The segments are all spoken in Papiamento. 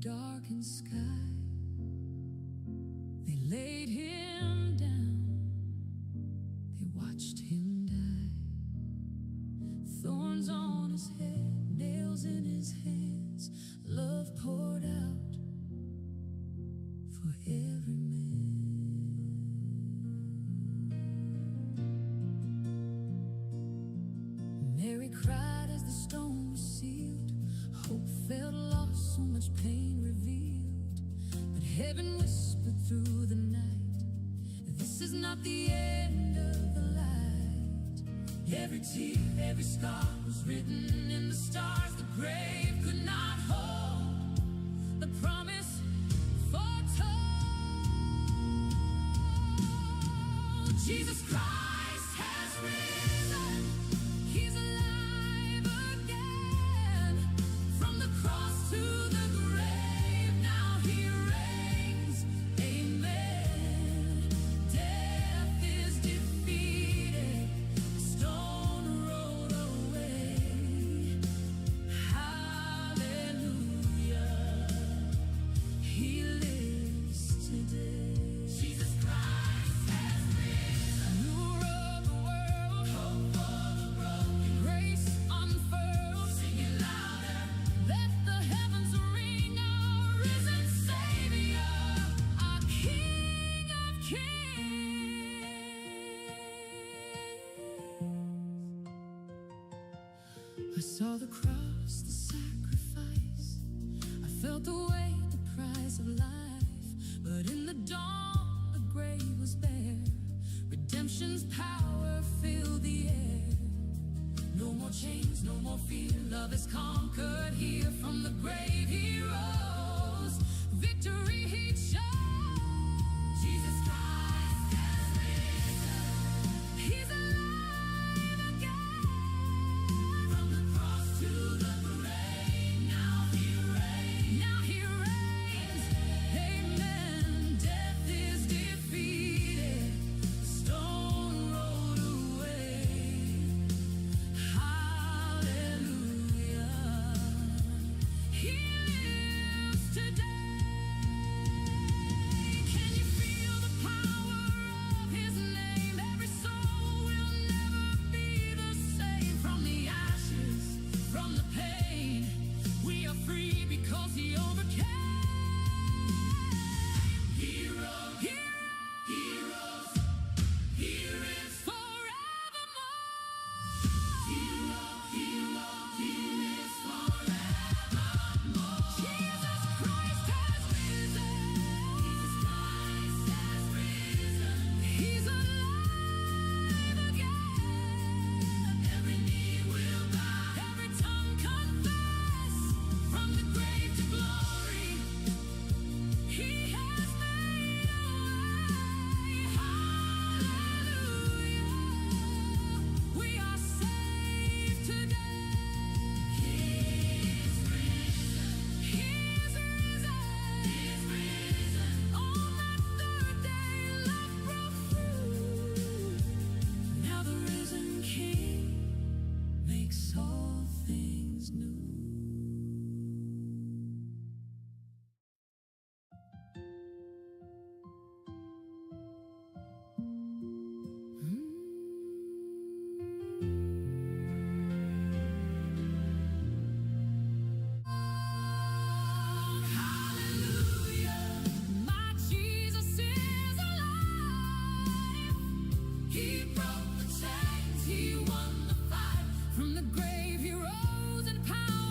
Darkened sky. They laid him down, they watched him die. Thorns on his head, nails in his hands, love poured out for every man. Mary cried as the stone was sealed. Hope felt lost, so much pain revealed. But heaven whispered through the night, "This is not the end of the light." Every tear, every scar was written in the stars. The grave could not hold the promise foretold. Jesus Christ has risen. He's alive again. From the cross to the grave, now he reigns. Amen. Death is defeated. Stone rolled away. Hallelujah. He lives today. Jesus Christ has risen. Ruler of the world, hope for the broken, grace unfurled. Sing it louder. Let the heavens ring, our risen Savior, our King of Kings. I saw the cross, the sacrifice. I felt the weight, the price of life. But in the dawn, the grave was bare. Redemption's power filled the air. No more chains, no more fear. Love is conquered here. From the grave he rose. Victory he chose. Jesus Christ has risen. He's alive again. From the cross to the grave, now he reigns. Now he reigns. Amen. Death is defeated. Stone rolled away. Hallelujah. He lives today. Can you feel the power of his name? Every soul will never be the same. From the ashes, from the pain, we are free because he overcame. He rose, he rose, he lives forevermore. He rose, he rose, he lives forevermore. Jesus Christ has risen. Jesus Christ has risen. He's alive again. Every knee will bow, every tongue confess. From the grave to glory, He has made a way. Hallelujah. We are saved today. He's risen. He's risen. He's risen. On that third day, love broke through. Now the risen King makes all things new. Hallelujah. My Jesus is alive. He broke the chains, he won the fight. From the grave he rose in power.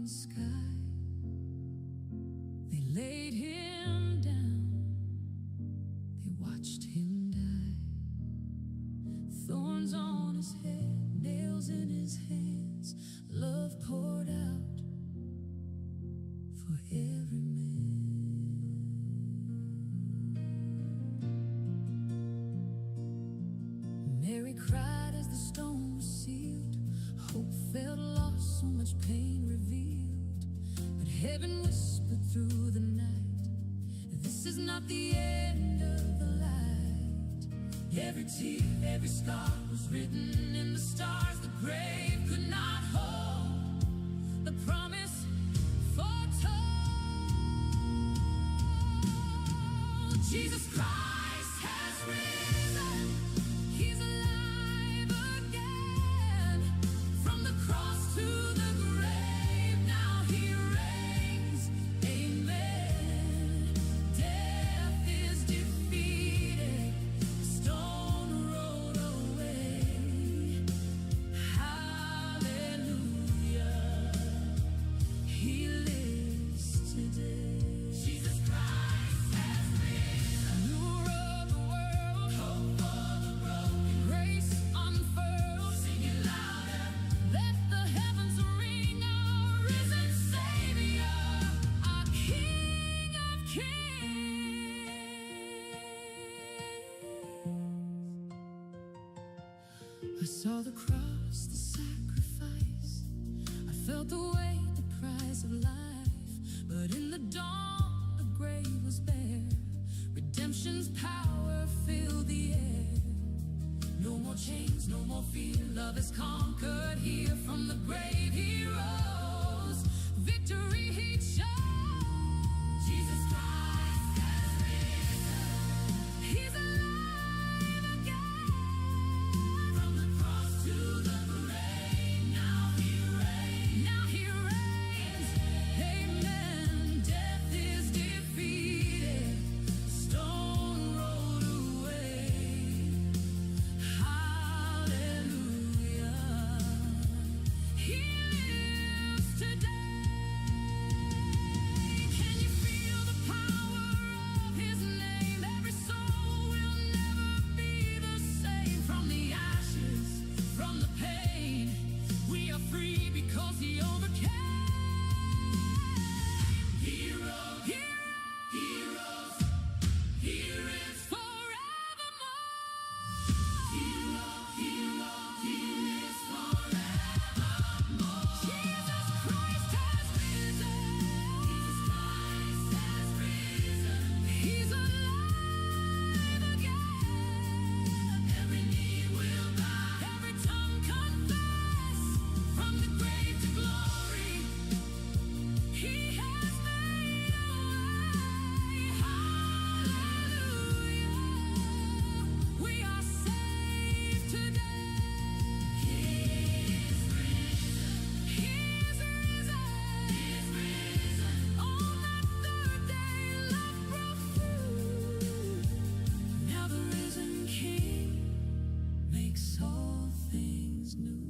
darkened sky. They laid him down, they watched him die. Thorns on his head, nails in his hands, love poured out for every man. Mary cried as the stone was sealed. Hope felt lost, so much pain revealed. But heaven whispered through the night, "This is not the end of the light." Every tear, every scar was written in the stars. The grave could not hold the promise foretold. Jesus Christ has risen. He's alive again. From the cross to the grave, now he reigns. Amen. Death is defeated. Stone rolled away. Hallelujah. He lives today. Jesus Christ has risen. Ruler of the world, hope for the broken, grace unfurled. Sing it louder. Let the heavens ring. Our risen Savior, our King of Kings. I saw the cross, the sacrifice. I felt the weight, the price of life. But in the dawn, the grave was bare. Redemption's power filled the air. No more chains, no more fear. Love is conquered here. From the grave he rose. Victory he chose. Jesus Christ has risen. He's alive again. From the cross to the grave, now he reigns. Now he reigns. Amen. Death is defeated. Stone rolled away. Hallelujah. He lives today. Can you feel the power of his name? Every soul will never be the same. From the ashes, from the pain, we are free because he overcame. He rose, he rose, he lives forevermore. He rose, he rose, he lives forevermore. Jesus Christ has risen. Jesus Christ has risen. He's alive again. Every knee will bow, every tongue confess. From the grave to glory, He has made a way. Hallelujah. We are saved today. He is risen. He is risen. He is risen. On that third day, love broke through. Now the risen King makes all things new.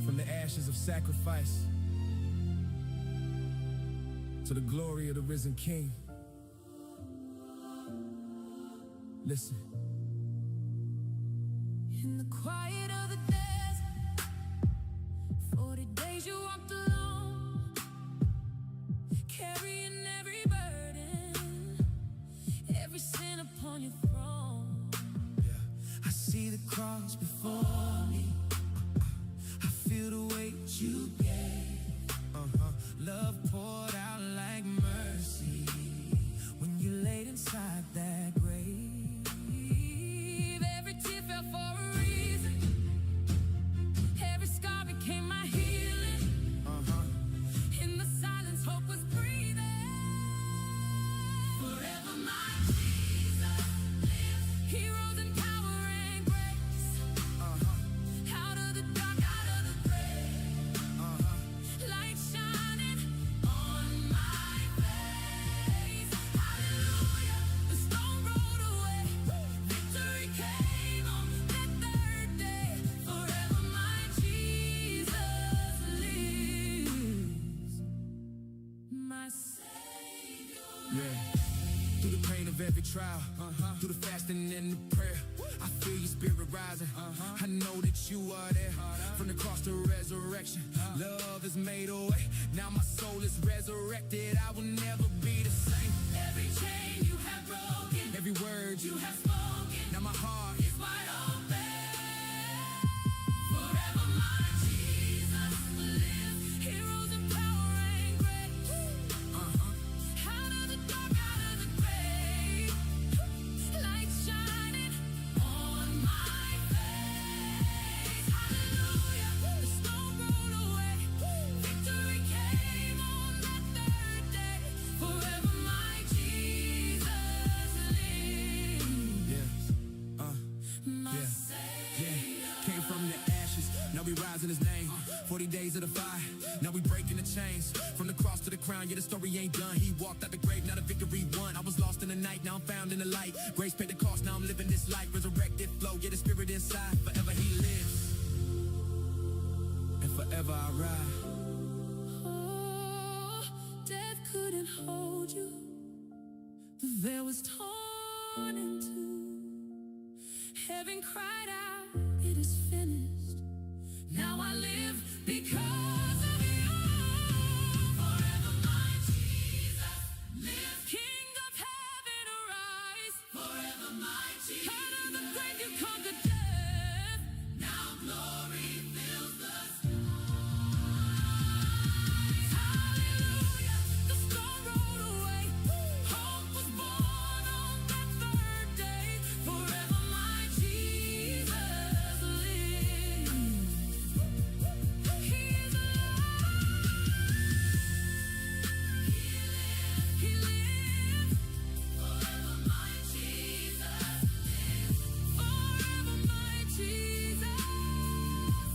From the ashes of sacrifice to the glory of the risen King. Listen. In the quiet of the desert, 40 days you walked alone, carrying every burden, every sin upon your throne. Yeah. I see the cross before me. I feel the weight you gave. Love poured out like mercy when you laid inside that grave. Every tear fell for a reason. Every scar became my healing. In the silence, hope was breathing. Forever my Jesus lives. He rose in power and grace. Out of the dark, out of the grave. Yeah. Through the pain of every trial, through the fasting and the prayer, I feel your spirit rising. I know that you are there. From the cross to resurrection, love has made a way. Now my soul is resurrected. I will never be the same. Every chain you have broken, Every word you have spoken, now my heart is wide open. Forever my Jesus lives. Heroes in power and grace. Out of the dark, out of the grave. Light shining on my face. Hallelujah. The stone rolled away. Victory came on that third day. Forever my Jesus lives. My Yeah. Savior. Came from the ashes, now we rise in his name. 40 days of the fire, now we breaking the chains. From the cross to the crown, yeah, the story ain't done. He walked out the grave, now the victory won. I was lost in the night, now I'm found in the light. Grace paid the cost, now I'm living this life. Resurrected flow, yeah, the spirit inside. Forever he lives, and forever I ride. Oh, death couldn't hold you. The veil was torn in two. Heaven cried out, It is finished. Now I live because of you. Forever my Jesus lives. King of heaven, arise. Forever my Jesus. Out of the grave you conquered death. Now glory fills the Hallelujah, the stone rolled away. Hope was born on that third day. Forever my Jesus lives. He is alive. He lives. Forever my Jesus lives. Forever my Jesus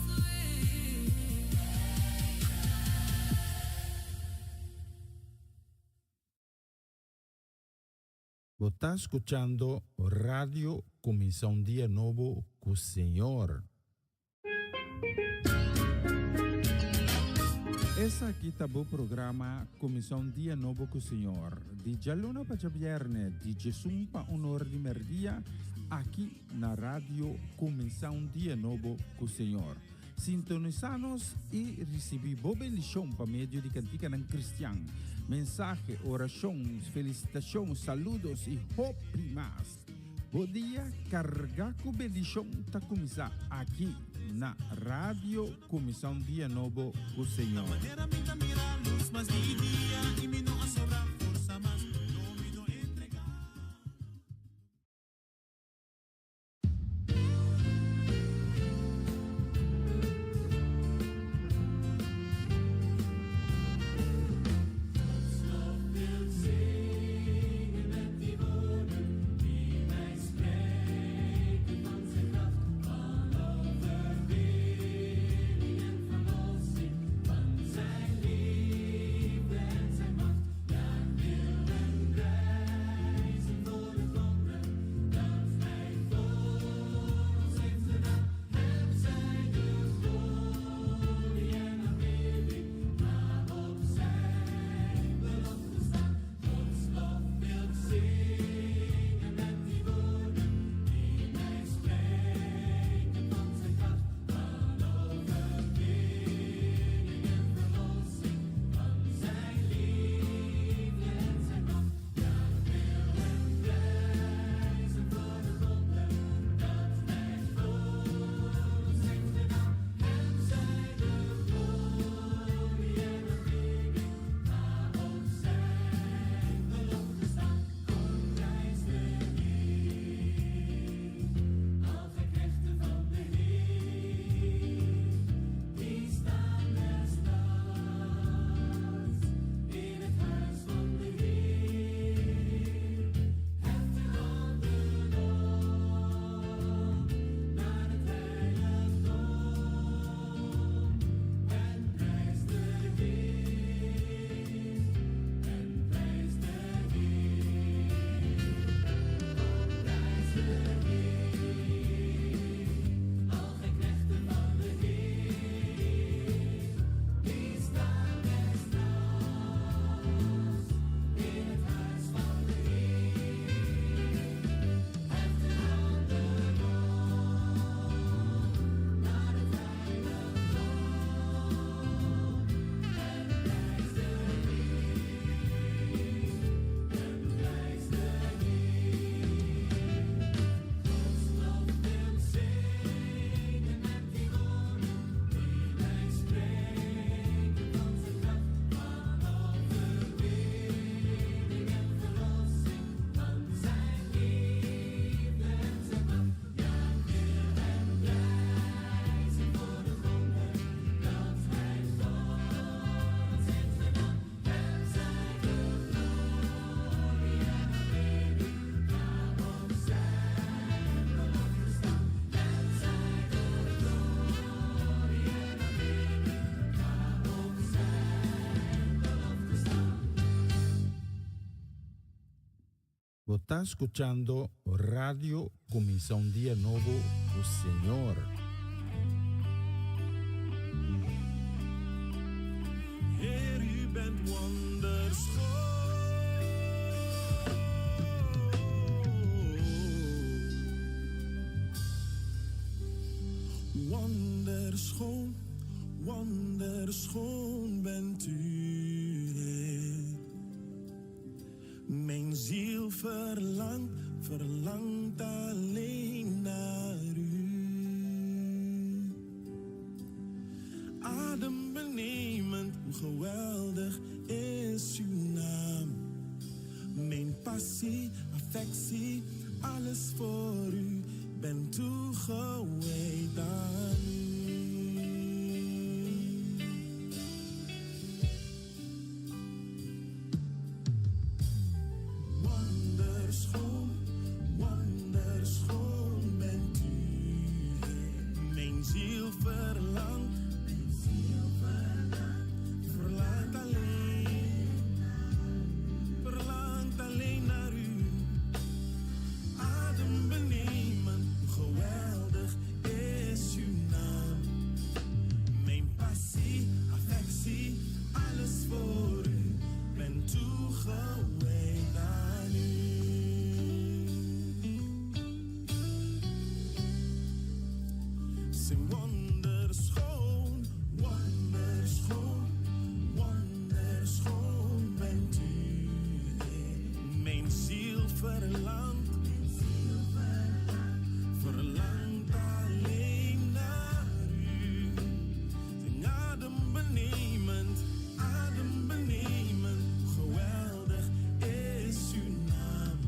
lives. Bo ta skuchando Radio Kuminsá un Dia Nobo ku Señor. Esaki ta bo programa Kuminsá un Dia Nobo ku Señor, di djaluna pa djabièrnè, di djesun pa un or di mèrdia, aki na Radio Kuminsá un Dia Nobo ku Señor. Sintonisá nos i risibí bo bendishon pa medio di kantikanan kristian, mensahe, orashon, felisitashon, saludos i hopi mas. Bo dia kargá ku bendishon ta kuminsá aki na Radio Kuminsá un Dia Nobo ku Señor. Bo ta skuchando Radio Kuminsá un Dia Nobo ku Señor. Heer, u bent wonderschoon. Wonderschoon, wonderschoon bent u, Heer. Mijn ziel verlangt, verlangt alleen naar u. Adembenemend, hoe geweldig is uw naam. Mijn passie, affectie, alles voor u. Ben toegewijd aan u. Wonderschoon, wonderschoon bent u. Mijn ziel verlangt, mijn ziel verlangt, verlangt alleen, verlangt alleen naar u. Adembenemend, geweldig is uw naam. Mijn passie, affectie, alles voor u. Ben toegewijd aan u. Zing wonderschoon, wonderschoon, wonderschoon bent u. Mijn ziel verlangt, mijn ziel verlangt, verlangt alleen naar u. Zing adembenemend, adembenemend, geweldig is uw naam.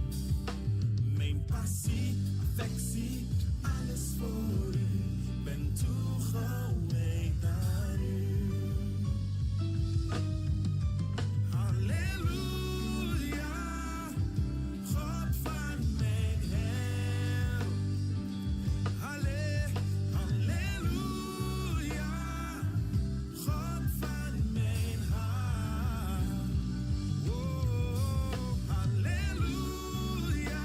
Mijn passie, affectie, alles voor u. Ben toegewijd aan u. Halleluja, God van mijn heil. Halle, halleluja, God van mijn hart. Oh, halleluja,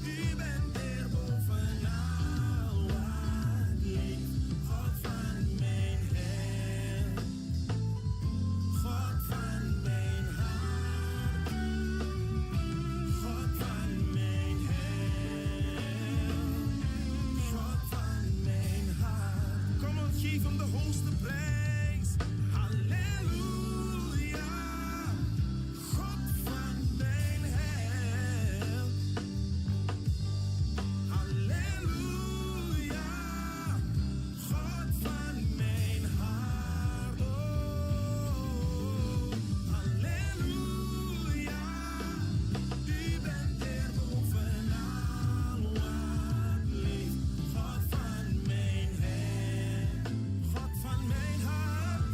u bent er bovenal wat leeft. God van mijn heil, God van mijn hart, God van mijn heil, God van mijn hart. Kom on, geef hem de hoogste prijs. Halleluja, God van mijn heil. Halleluja, God van mijn hart. Oh, halleluja, u bent er bovenal wat leeft. God van mijn heil, God van mijn hart.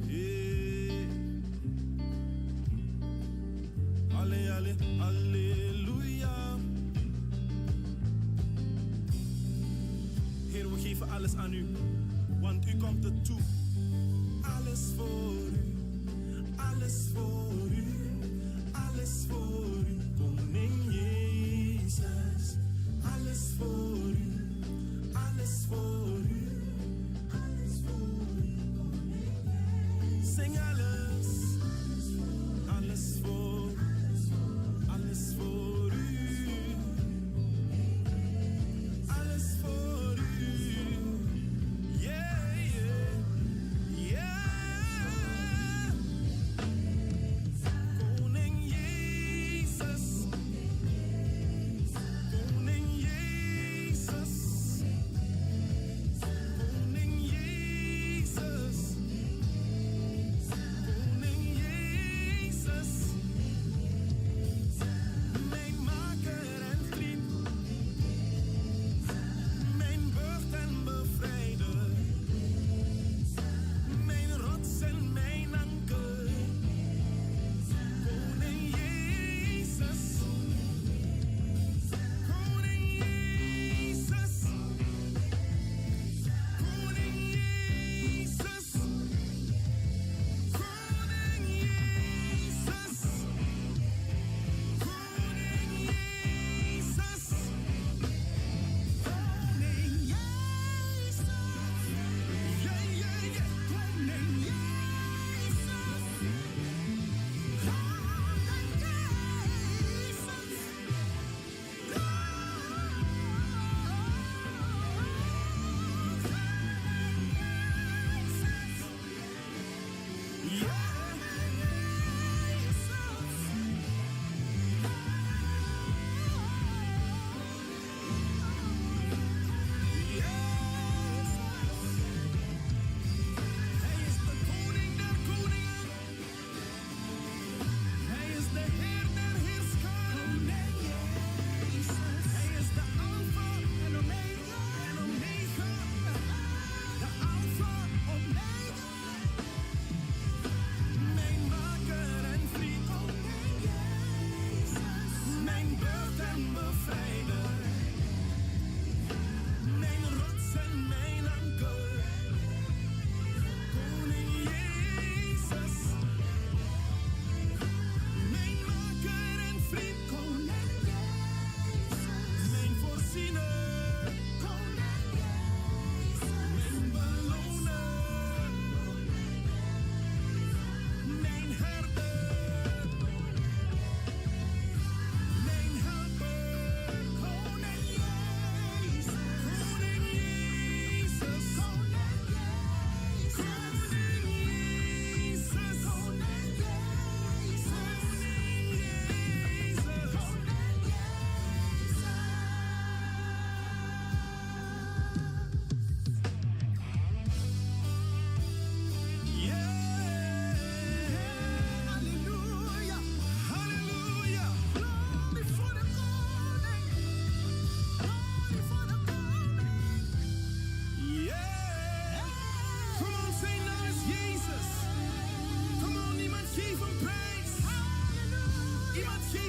Hey. Alle, alle, halleluja. Heer, we geven alles aan u, want u komt het toe. Alles voor u, alles voor u, alles voor u, Koning Jezus. Alles voor u, alles voor u, alles voor u, Koning Jezus. Zing alles, alles voor, alles voor u. Alles voor u. Yeah.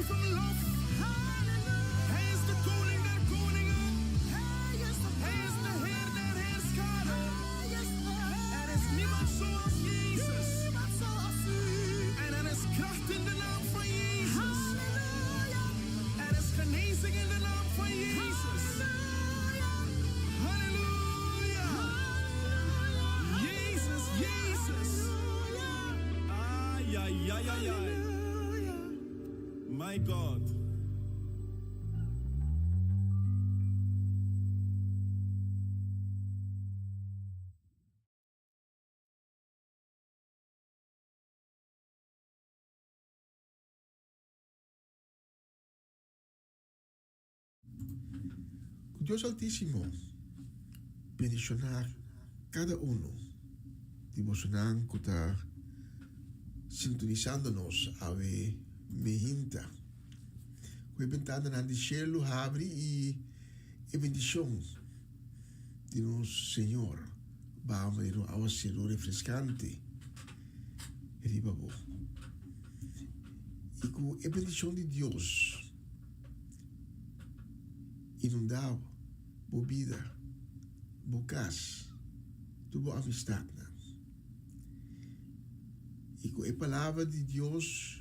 Geef hem lof. Hij is de koning der koningen. Hij is de Heer der heerscharen. Er is niemand zoals Jezus. En er is kracht in de naam van Jezus. Er is genezing in de naam van Jezus. Halleluja. Jezus, Jezus. Ay, ay, ay, ay, ay. My God. Ku Dios Altísimo bendishoná kada unu di bosonan ku ta sintonisando nos awe mehinta. Ku e bentananan di shelu habri i e bendishon di nos Señor baha manera un awaseru refreskante riba bo. I ku e bendishon di Dios inundá bo bida, bo kas, tur bo amistatnan. I ku e palabra di Dios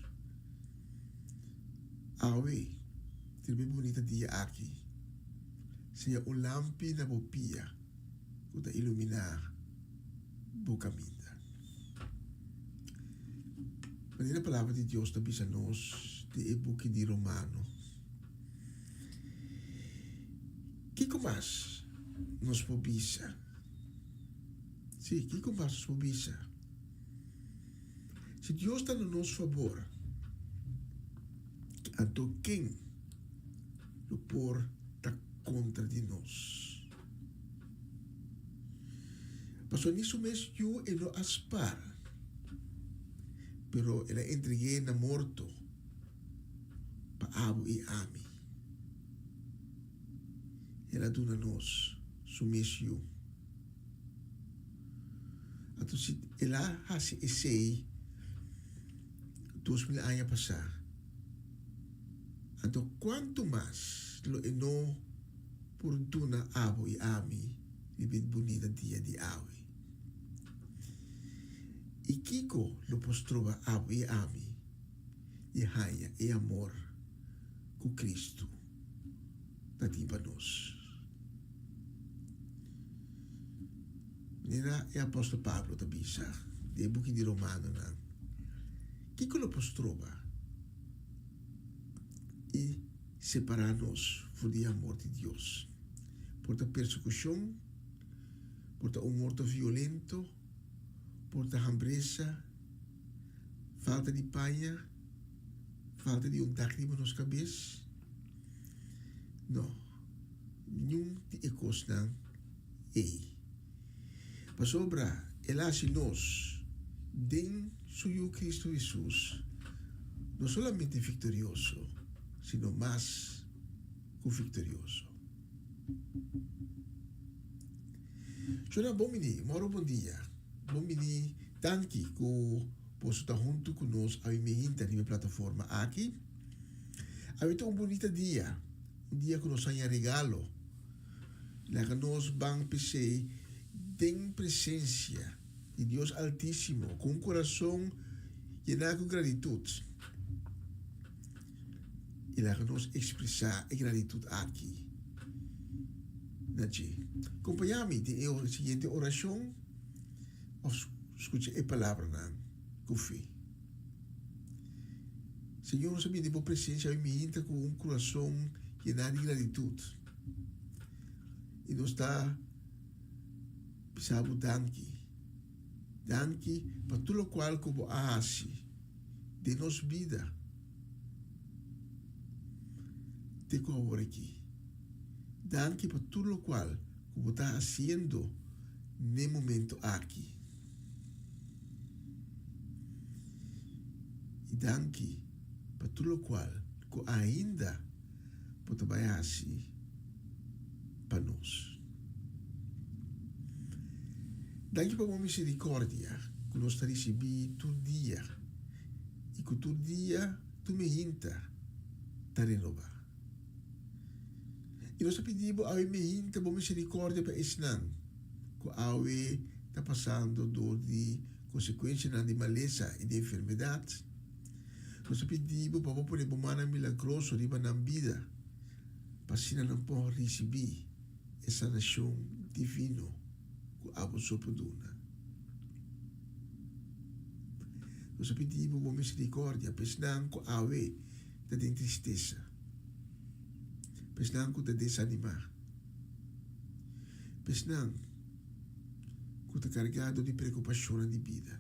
awe, riba e bunita dia aki, sea un lampi na bo pia ku ta iluminá bo kaminda. Manera e palabra di Dios ta bisa nos den e buki di Romano. Kiko mas nos por bisa? Sí, kiko mas nos por bisa? Si Dios ta na nos fabor, anto ken lo por ta kontra di nos? Pasobra ni su mes yu e no a spar, pero el a entreg'é na morto pa abo i ami. El a duna nos su mes yu. Anto si el a hasi esei 2000 aña pasá, anto kuantu mas lo e no por duna abo i ami riba e bunita dia di awe? I kiko lo por stroba abo i ami di haña e amor ku Kristu ta tin pa nos? Manera e apòstel Pablo ta bisa den e buki di Romanonan, kiko lo por stroba i separá nos for di e amor di Dios? Por ta persekushon, por ta un morto violento, por ta hambresa, falta di paña, falta di un dak riba nos kabes? No, niun di e kosnan ei. Pasobra el a hasi nos den su Yu Kristu Hesus no solamente viktorioso, sino mas ku viktorioso. Shona, bon bini, moro bon dia. Bon bini, danki ku boso ta huntu ku nos awe meinta riba e plataforma aki. Awe ta un bunita dia, un dia ku nos haña regalo. Laga nos ban p'esei den presensia di Dios Altísimo ku un kurason yená ku gratitut. I laga nos ekspresá e gratitut aki na dje. Kompañá mi den e siguiente orashon òf skucha e palabranan ku fe. Señor, nos a bini den bo presensia awe miinta ku un kurason yená di gratitut. I nos ta bisa bo danki. Danki pa tur lokual ku bo a hasi den nos bida te ku awor aki. Danki pa tur lokual ku bo ta hasiendo n'e momento aki. I danki pa tur lokual ku ainda bo ta bai hasi pa nos. Danki pa bo misericordia ku nos ta risibí tur dia i ku tur dia tur mehinta. ta renobá. I nos ta pidi bo awe mehinta bo miserikòrdia pa esnan ku awe ta pasando dor di konsekuensianan di malesa i di enfermedat. Nos ta pidi bo pa bo pone bo mannan milagroso riba nan bida, pa asina nan por risibí e sanashon divino ku abo so por duna. Nos ta pidi bo bo miserikòrdia pa esnan ku awe ta den tristesa, pa esnan ku ta desanimá, pa esnan ku ta kargá dor di preokupashonnan di bida.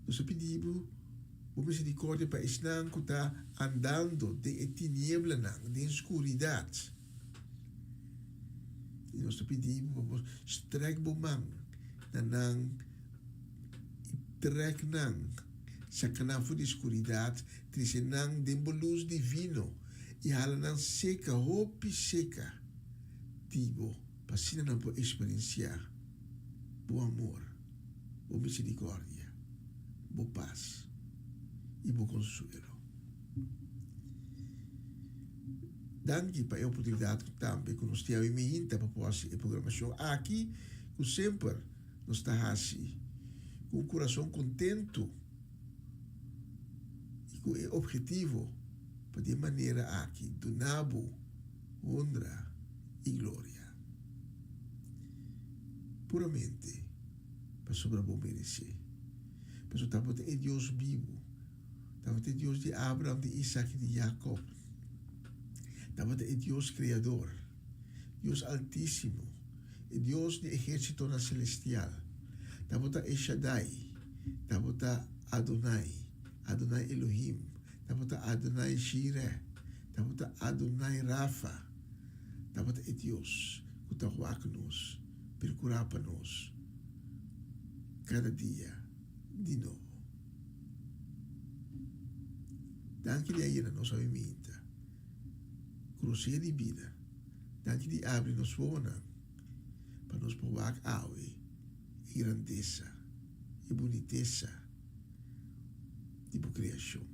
Nos ta pidi bo bo miserikòrdia pa esnan ku ta andando den e tinieblanan, den skuridat. I nos ta pidi bo pa bo strèk bo man na nan i trèk nan, saka nan for di skuridat, trese nan den bo lus divino i hala nan seka, hopi seka di bo, pa asina nan por eksperensiá bo amor, bo miserikòrdia, bo pas i bo konsuelo. Danki pa e oportunidat tambe ku nos tin awe mihinta pa por hasi e programashon aki ku semper nos ta hasi ku un kurason kontentu i ku e ophetivo pa di e manera aki duna bo honra i gloria. Puramente pasobra bo meresé. Pasobra tabata e Dios bibu. Tabata e Dios di Abraham, di Isaac i di Jacob. Tabata e Dios Creador, Dios Altísimo, e Dios di ehérsitonan selestial. Tabata El Shaddai, tabata Adonai, Adonai Elohim, tabata Adonai Jireh, tabata Adonai Rafa. Tabata e Dios ku ta wak nos, perkurá pa nos kada dia di nobo. Danki di a yena nos awiminta ku rosea di bida. Danki di abri nos wowonan pa nos por wak awe e grandesa, e bunitesa di bo kreashon.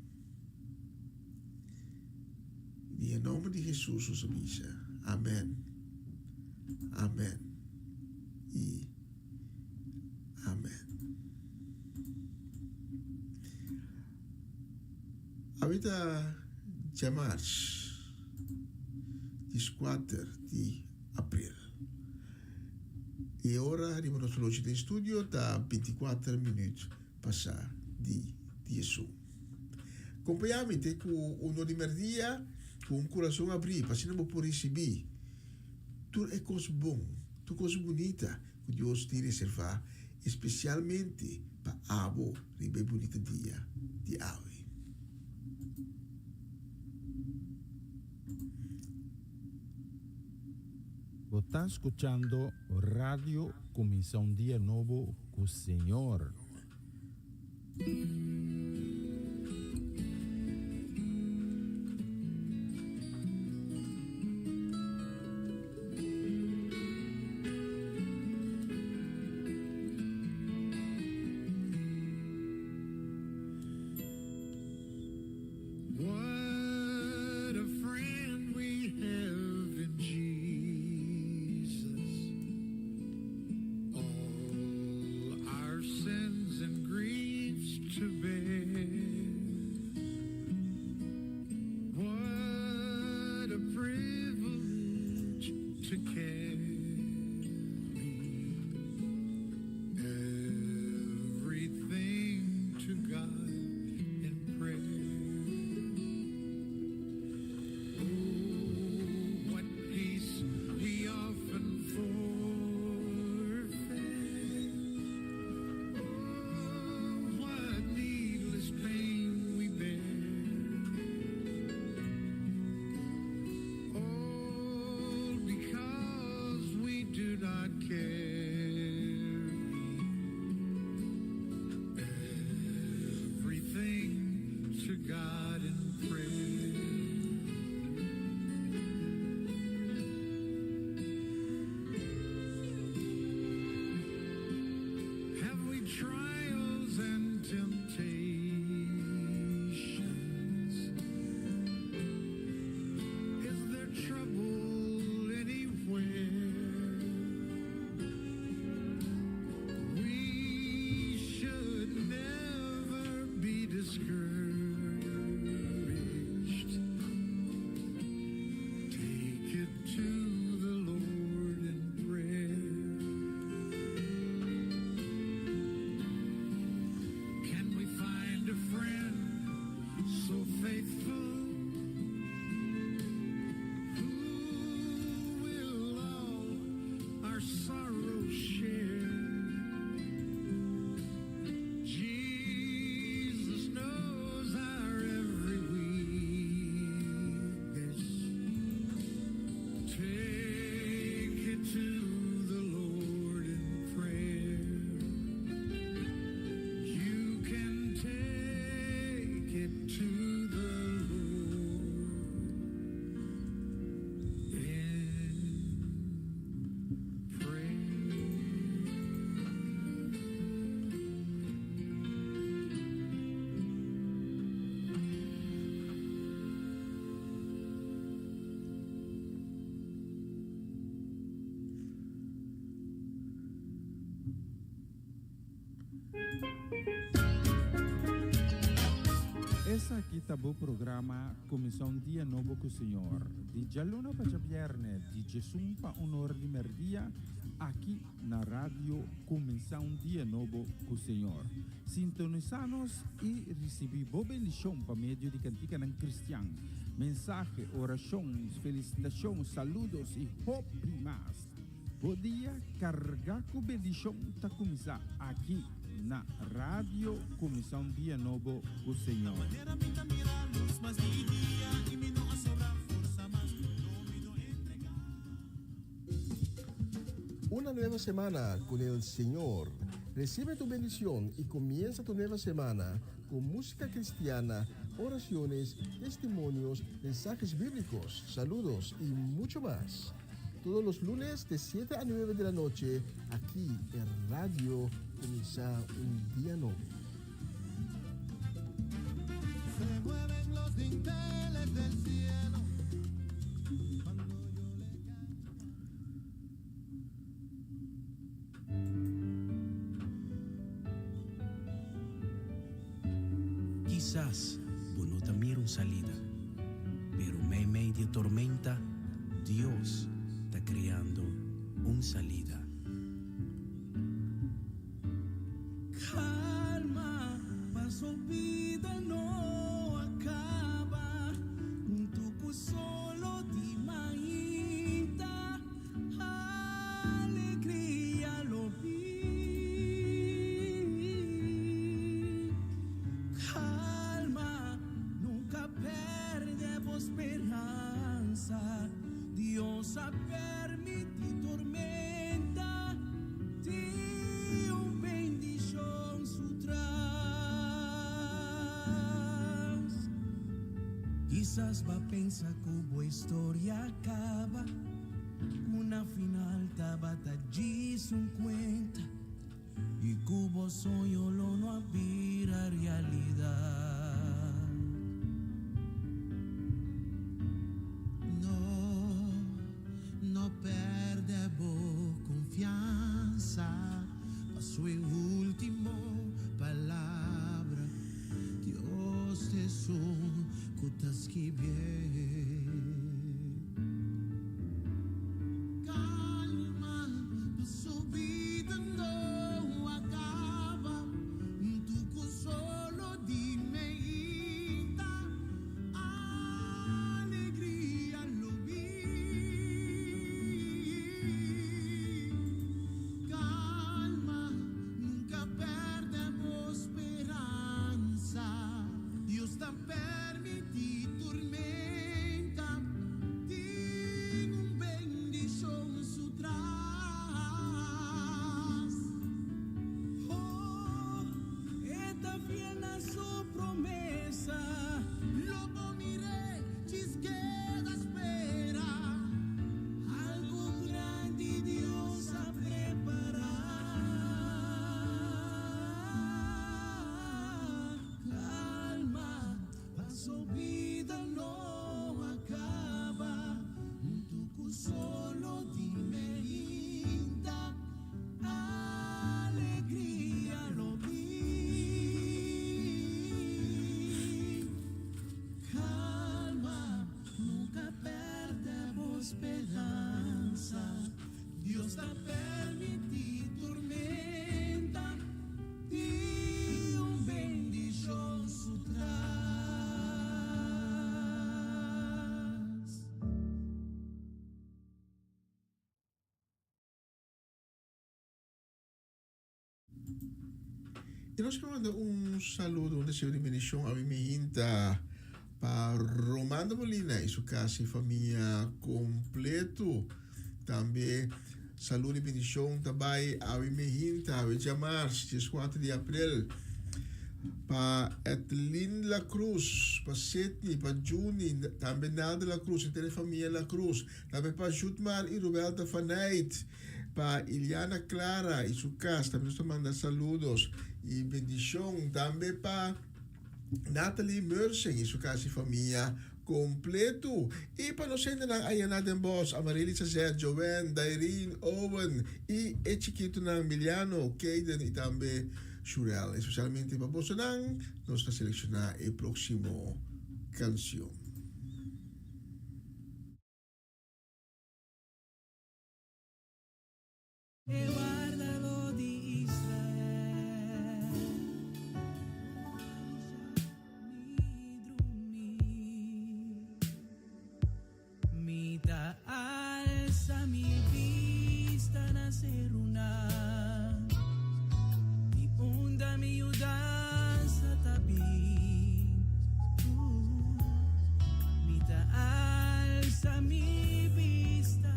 Di e nomber di Hesus nos a bisa, Amen, amen i amen. Awe ta djamars, dieskuater di april. E ora riba nos lochi den studio ta bintikuater minüt pasá di diesun. Kompañá mi te ku uno di mèrdia ku un kurason abrí pa asina bo por risibí tur e kos bon, tur kos bunita ku Dios tin reservá espesialmente pa abo riba e bunita dia di awe. Bo ta skuchando Radio Kuminsá un Dia Nobo ku Señor. What a friend we have in Jesus. All our sins and griefs to bear. to the Lord in prayer. Esaki ta bo programa Kuminsá un Dia Nobo ku Señor, di djaluna pa djabièrnè di djesun pa un or di mèrdia, aki na Radio Kuminsá un Dia Nobo ku Señor. Sintonisá nos i risibí bo bendishon pa medio di kantikanan kristian, mensahe, orashon, felisitashon, saludos i hopi mas. Bo dia carga cu bendicion ta cuminsa aki na Radio Cuminsa un Dia Nobo cu Señor. Una nueva semana con el Señor. Recibe tu bendición y comienza tu nueva semana con música cristiana, oraciones, testimonios, mensajes bíblicos, saludos y mucho más. Todos los lunes de 7 a 9 de la noche, aquí en Radio Comienza un Día Nuevo. Se mueven los dinteles del cielo cuando yo le canto. Kisas bo no ta mira un salida, pero meimei di e tormenta, Dios ta kreando un salida. Calma, paso bida no a caba, Hunto cu solo di mainta, alegria lo bin. Calma, nunca perde bo speransa, Dios a permiti tormenta, tin un bendicion su tras. Kisas b'a pensa cu bo historia a caba, cu na final tabata djis un cuenta y cu bo soño lo no a bira realidad. No, no perde bo confiansa, paso e ultimo palabra, Dios t'esun cu ta skibié. Calma, paso bida no a caba, Hunto cu solo di mainta, alegria lo bin. Calma, nunca perde bo speransa, Dios ta permiti tormenta, tin un bendicion su tras. Oh, e ta fiel na su promesa. Lo bo mir'é, djis keda spera. Algo grandi Dios a prepara. Calma, paso bida no a caba, Hunto cu solo di mainta, alegria lo bin. Calma, nunca perde bo speransa, Dios ta permiti tormenta, tin un bendicion su tras. I nos ke manda un saludo, un deseo di bendicion a mi mihinta pa Romando Molina y su casa y famia completo. Tambe saludo y bendicion ta bay a mi mihinta, awe djamars, 14 di april. Pa Ethelyn La Cruz, pa Sidney, pa Juni, tambe Naldo La Cruz, henter e famia La Cruz. Tambe pa Jutmar y Rubelta van Eyt, pa Iliana Clara y su cas, tambe nos ta manda saludos y bendicion. Tambe pa Natalie Mersen y su cas y famia completo. Y pa nos hendenan aya na Den Bosch, Amarely Sazet, Joanne, Dairine, Owen y e chikitonan Miliano, Kayden y tambe Shurel. Especialmente pa bosonan nos ta selecciona e proximo cancion. E wardadó di Israel. Mi ta alsa mi bista na serunan, di unda mi yudansa ta bin. Mi ta alsa mi bista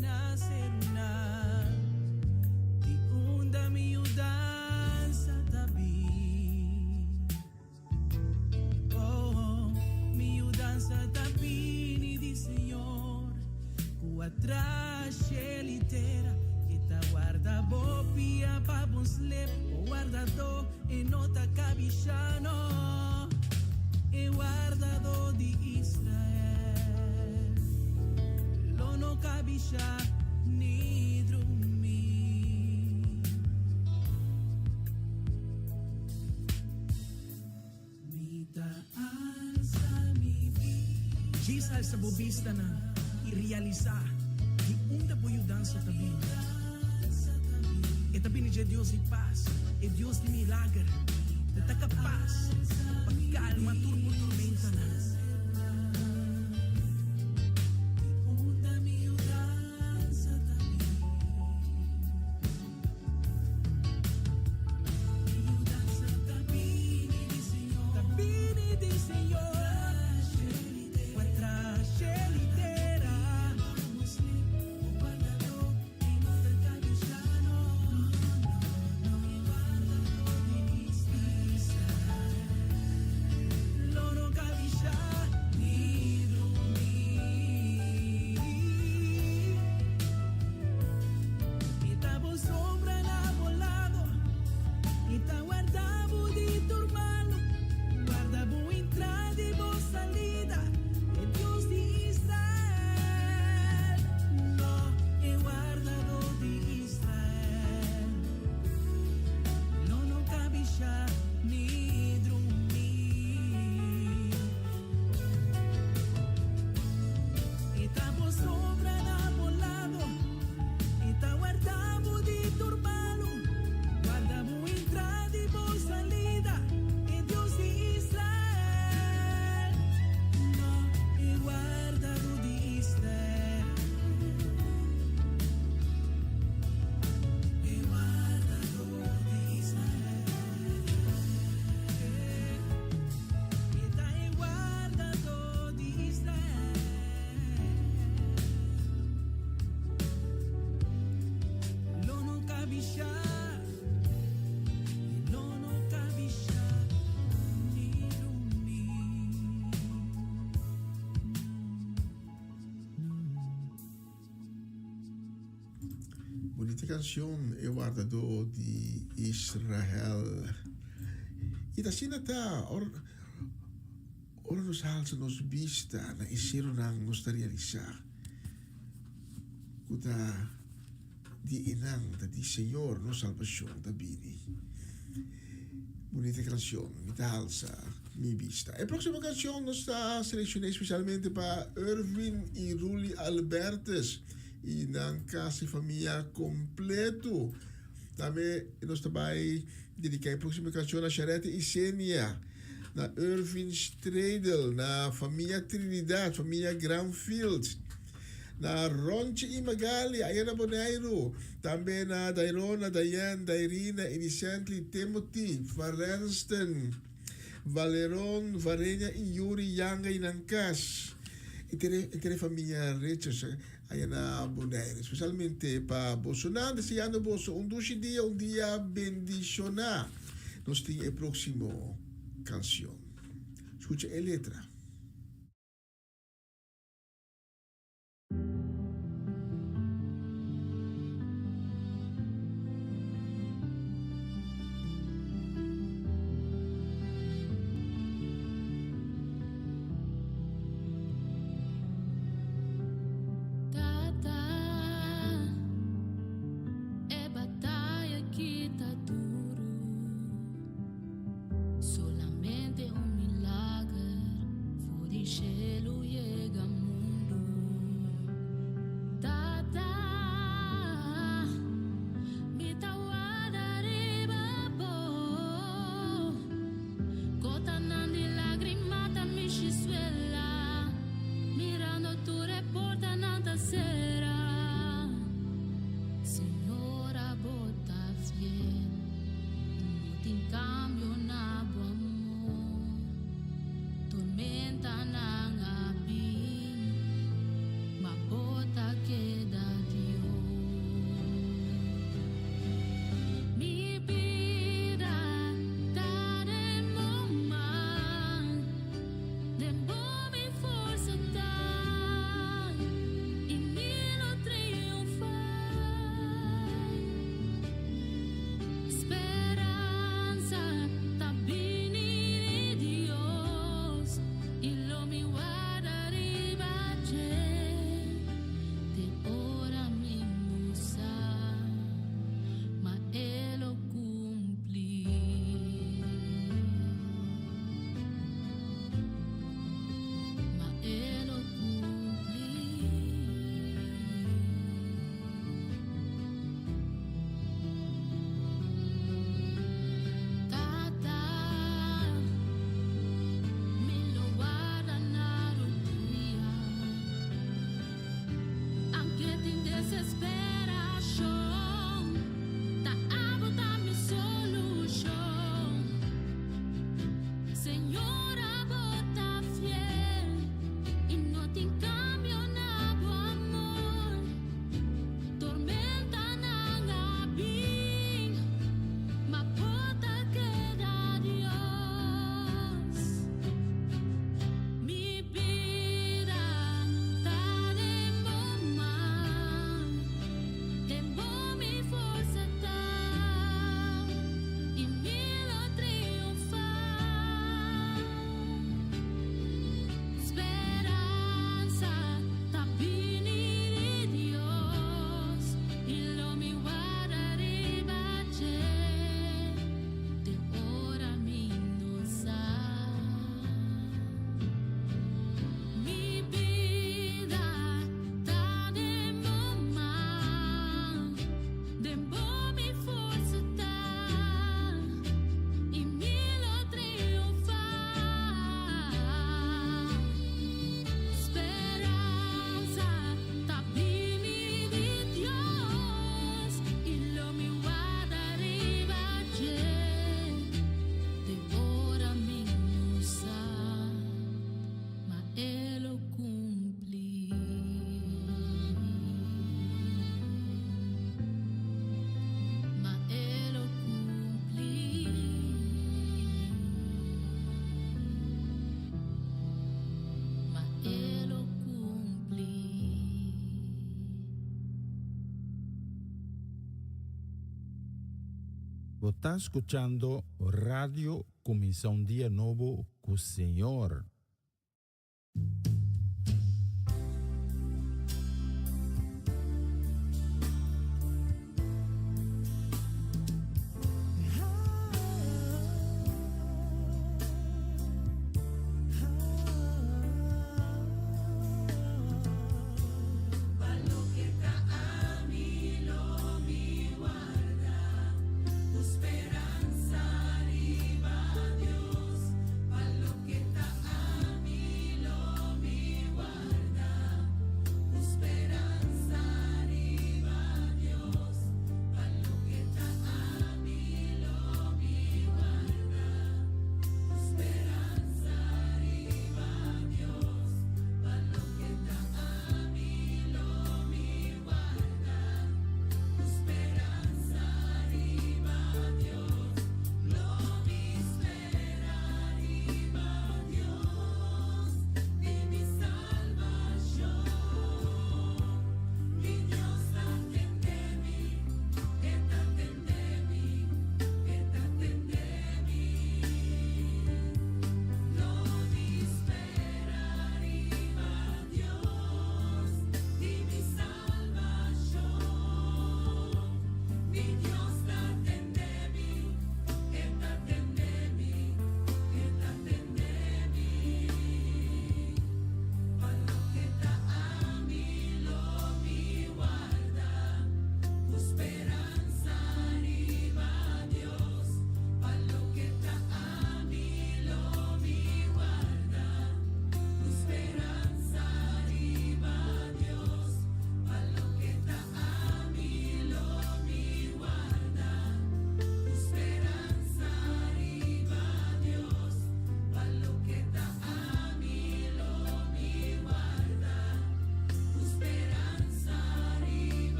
na serunan, di unda mi yudansa ta bin. Oh, mi yudansa ta bini di Señor, ku a traha shel i tera. E ta warda bo pia pa bo slep, bo wardadó e no ta kabishá, no. E wardadó di Israel lo no kabishá ni drumí. Mi ta alsa mi bista. Djis alsa bo bistanan i realisá di unda bo yudansa ta bini. E ta bini dje Dios di pas, e Dios di milager. E ta kapas pa kalma tur bo tormentanan. E ta bo sombra na bo lado, E ta warda bo di tur malu, Warda bo entrada i bo salida, E Dios di Israel, no, e wardadó di Israel, lo no kabishá ni drumí. E ta bo sombra na bo lado, E ta warda bo di tur malu, Warda bo entrada i bo salida, E Dios di Israel, no, e wardadó di Israel, E wardadó di Israel, E ta e wardadó di Israel. Lo no kabishá, e lo no kabishá ni drumí. Bunita canción, E Wardadó di Israel. I ta asina ta, ora, ora nos halsa nos bista na e seronan nos ta realisá ku ta di enan, ta di Señor nos salbashon ta bini. Bunita canción, mi ta halsa mi bista. E próximo canción nos ta seleccioné especialmente pa Irvin y Ruli Albertus y nan casi familia completo. Tambe nos ta bai dedica e próximo canción na Charette y Senia, na Irvin Stradel, na familia Trinidad, familia Granfield, na Ronchi y Magali, allá na Boneiru, tambe na Dairona, Diane, Dairina, Elisently, Timothy, Varensten, Valeron, Varenia y Yuri Yanga y nan cas. Entere, entere familia Richards allá na Bonaire. Especialmente pa boso nan, deseando boso un dushi dia, un dia bendiciona. Nos tin e próksimo kanshon. Skucha e letra. Tata, e bataya aki ta duru. Solamente un milager for di shelu yega mundu. Tata, mi ta warda riba bo. Gotanan di lágrima ta mishi suela, mirando tur e portanan ta sera. Señor, abo ta fiel, no tin kambio na bo amor. Tormentanan a bin, ma bo ta keda Dios. Mi bida ta den bo man, den bo mi forsa ta, i mi lo triunfá. Speransa ta bini di Dios, i lo mi warda riba dje, te ora mi no sa, ma e lo kumpli. Ma e lo kumpli. Tata, mi lo warda na rudia. Aunke tin desesperashon, ta abo ta mi solushon. Señor, abo ta fiel i no tin kambio na bo amor. Tormentanan a bin, ma bo ta keda Dios. Mi bida ta den bo man, den bo mi forsa ta, i mi lo triunfá. Speransa ta bini di Dios, i lo mi warda riba dje, te ora mi no sa. Mi bida ta den bo man, den bo mi forsa ta, i mi lo triunfá. Speransa ta bini di Dios, i lo mi warda riba dje, te ora mi no sa, ma e lo kumpli. Ma e lo kumpli. Ma e lo kumpli. Bo ta skuchando Radio Kuminsá un Dia Nobo ku Señor. Speransa riba Dios, pa loke ta.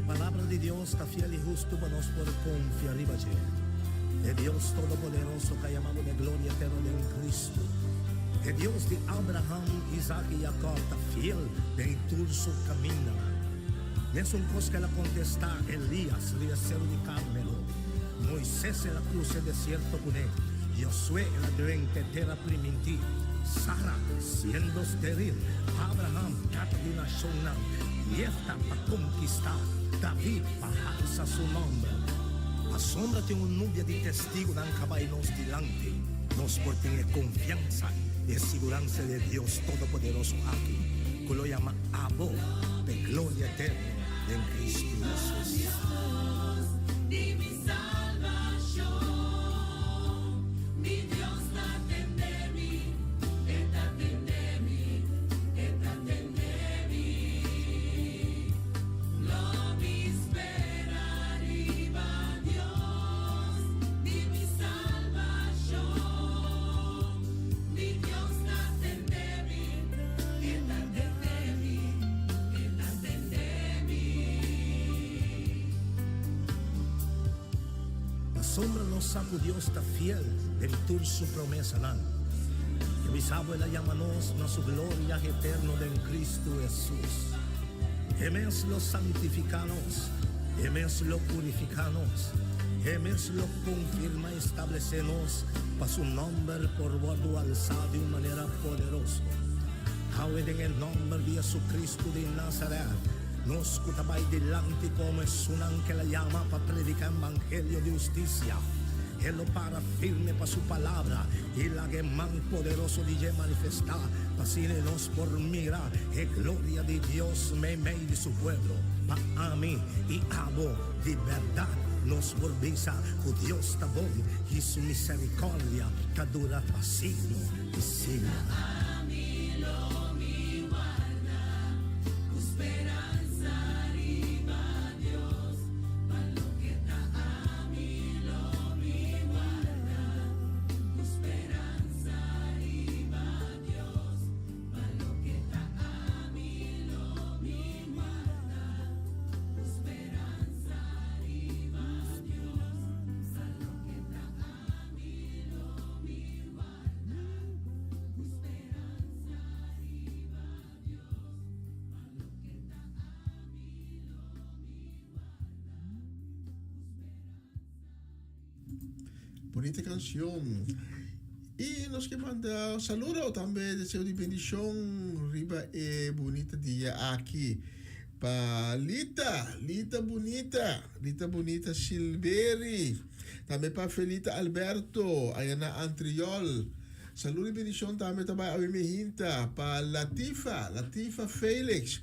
Palabra di Dios ta fiel i hustu pa nos por konfia riba dje. E Dios Todopoderoso ka yama bo den gloria eterno den Kristu. E Dios di Abraham, Isaac i Jakòb ta fiel den tur su kamindanan. Mesun kos ku el a kontestá Elias riba e seru di Karmelo, Moises el a krusa e desierto kuné, Josué el a drenta e tera primintí, Sara siendo steril, Abraham tata di nashonnan, Jefta pa konkistá, David pa halsa su nòmber. Pasobra tin un nubia di testigunan ka bai nos dilanti, nos por tin e konfiansa i e siguransa di e Dios Todopoderoso aki, ku lo yama abo p'e gloria eterno den Kristu Hesus. Pasobra nos sa ku Dios ta fiel den tur su promesanan. E bisa bo el a yama nos na su gloria eterno den Kristu Hesus. E mes lo santifiká nos, e mes lo purifiká nos, e mes lo konfirmá i stablesé nos pa su nòmber por wòrdu alsá di un manera poderoso. Awe den e nòmber di Jesucristo di Nazaret, nos ku ta bai dilanti komo esunnan ku el a yama pa prediká evangelio di hustisia, E lo para firme pa su palabra i laga e man poderoso di dje manifestá, pa asina nos por mira e gloria di Dios meimei di su pueblo. Pa ami i abo, di bèrdat nos por bisa ku Dios ta bon i su miserikòrdia ta dura pa siglo i siglonan. Bonita canción. Y nos ke manda saludo tambe deseo di bendición riba e bonita dia aki. Pa Lita, Lita bonita, Lita bonita Silveri. Tambe pa Felita Alberto, allá na Antriol. Saludo y bendición tambe ta bai awe mehinta pa Latifa, Latifa Felix.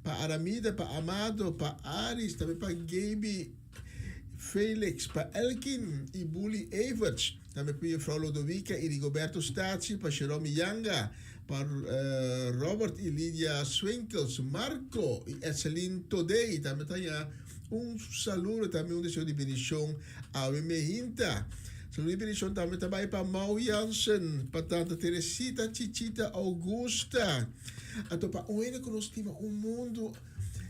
Pa Aramida, pa Amado, pa Aris, tambe pa Gaby Felix, pa Elkin y Bully Everts, tambe pa Juffrouw Lodowica y Rigoberto Statie, pa Jerome Yanga, pa Robert y Lydia Swinkels, Marco y Etseline Todey, tambe ta haña un saludo, tambe un deseo di bendicion awe mehinta. Saludo y bendicion tambe ta bay pa Mau Jansen, pa Tanta Teresita Chichita Augusta. Anto pa un hende ku nos stima un mundu,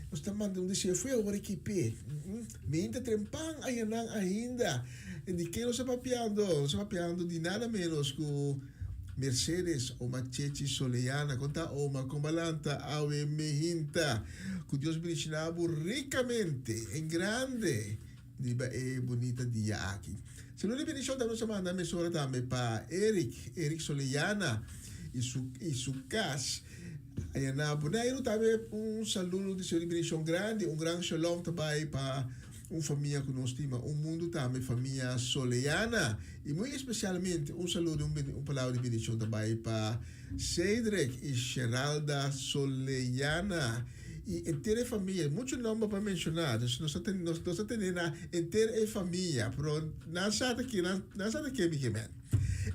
nos ta manda un deseo fue awor aki p'e. Miente trempan ayanan ainda. Di ken nos ta papiando? Nos ta papiando di nada menos ku Mercedes Oma Chechi Soleana. Kon ta Oma? Kon balanta awe mehinta? Ku Dios bendiciona bo ricamente, en grande, riba e bunita dia aki. Saludo di bendicion tambe nos ta manda mesora tambe pa Eric, Eric Soleana y su y su cas aya na Boneiru tambe un saludo di Señor di bendicion grandi, un gran shalom ta bay pa un famia cu nos stima un mundo tambe famia Soleana y muy especialmente un saludo y un palabra di bendicion ta bay pa Cedric y Sheralda Soleana y enter e famia, mucho nomber pa menciona, dus nos ta nos ta tene na enter e famia, pero nan sa ta ke nan sa ta ke mi ke men.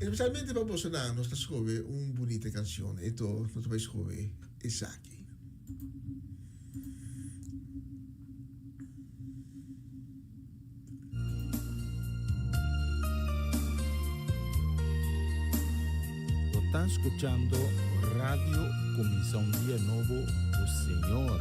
Especialmente pa bosonan nos ta scoge un bunita cancion, eto nos ta bay scoge esaki. Bo ta scuchando Radio Cuminsa un Dia Nobo cu Señor.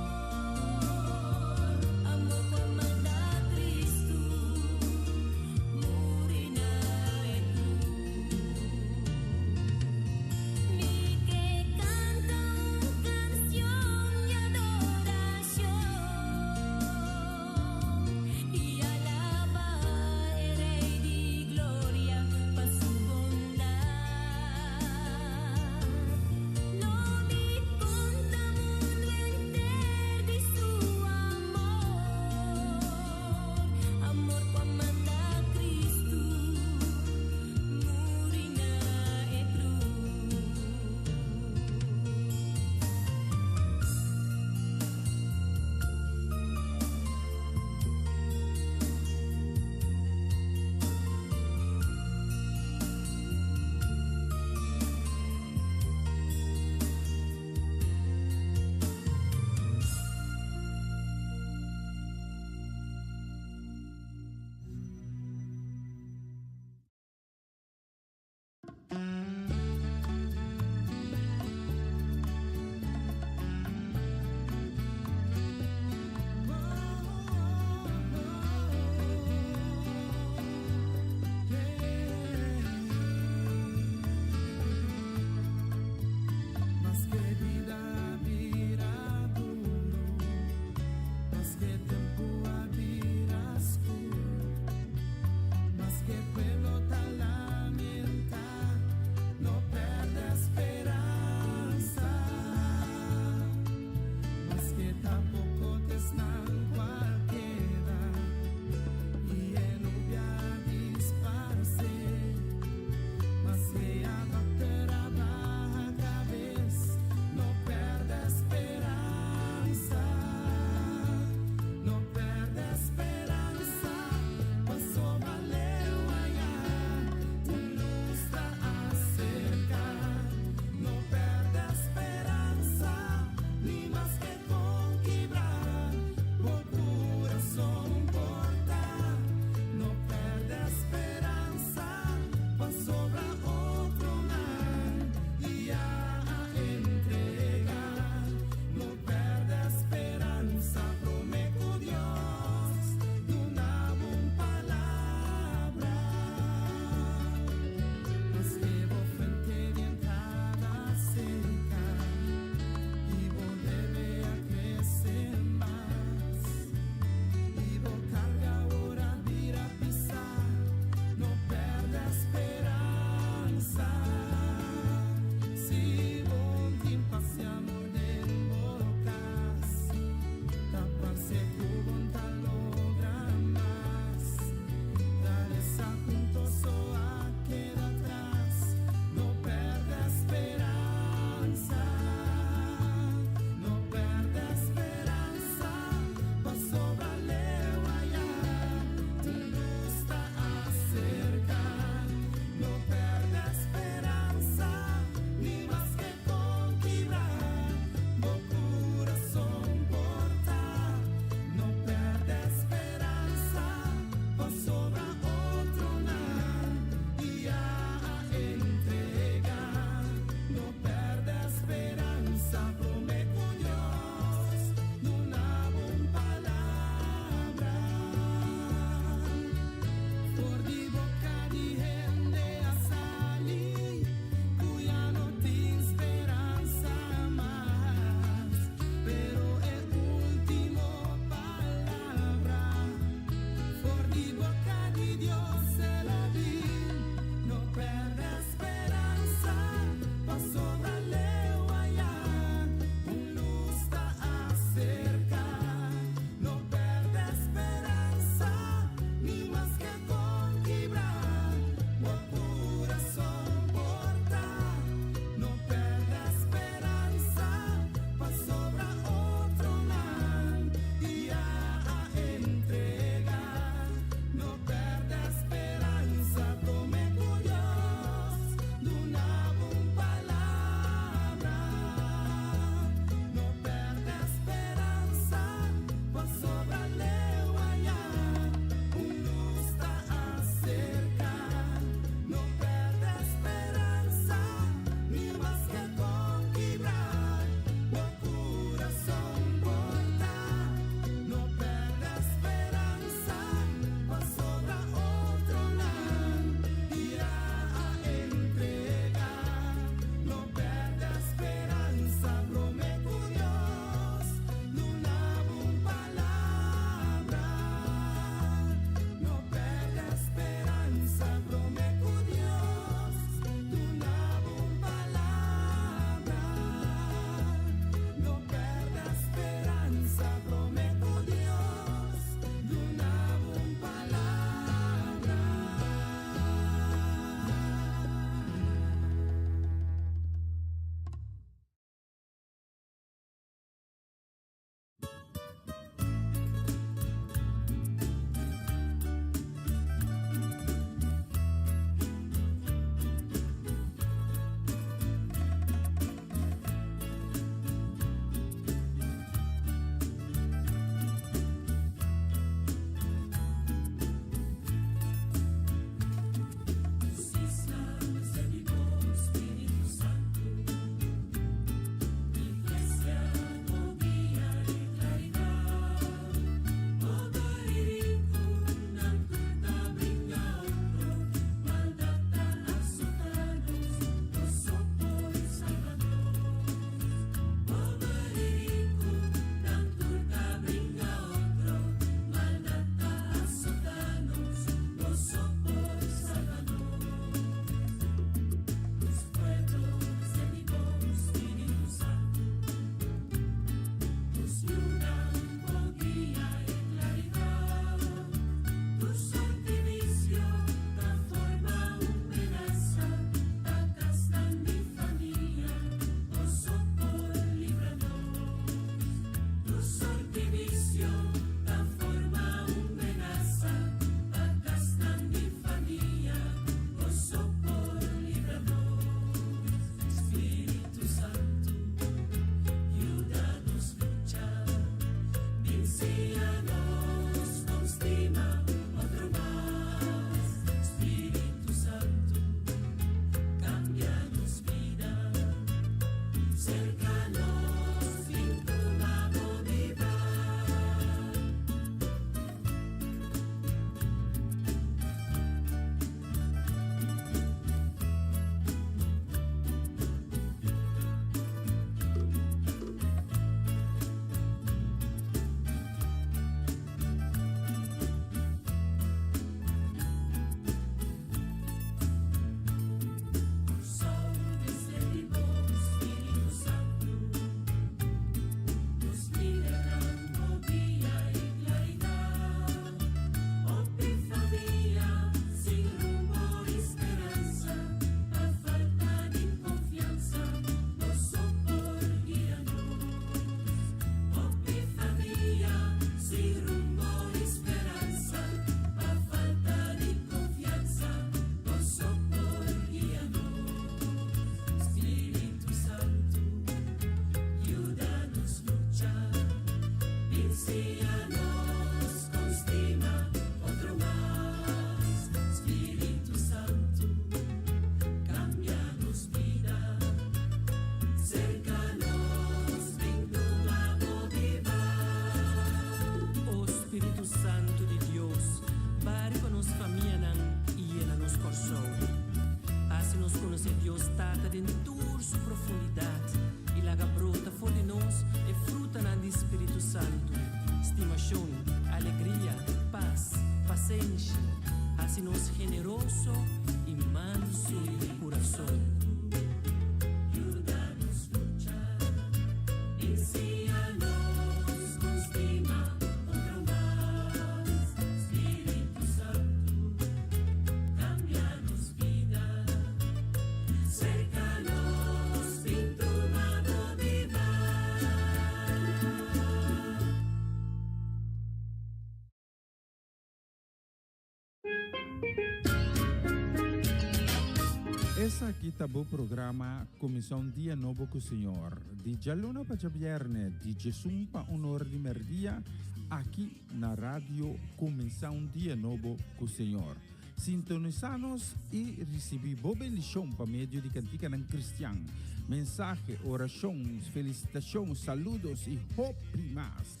Esaki ta bo programa Kuminsá un Dia Nobo ku Señor, di djaluna pa djabièrnè, di djesun pa un or di mèrdia, aki na Radio Kuminsá un Dia Nobo ku Señor. Sintonisá nos i risibí bo bendishon pa medio di kantikanan kristian, mensahe, orashon, felisitashon, saludos i hopi mas.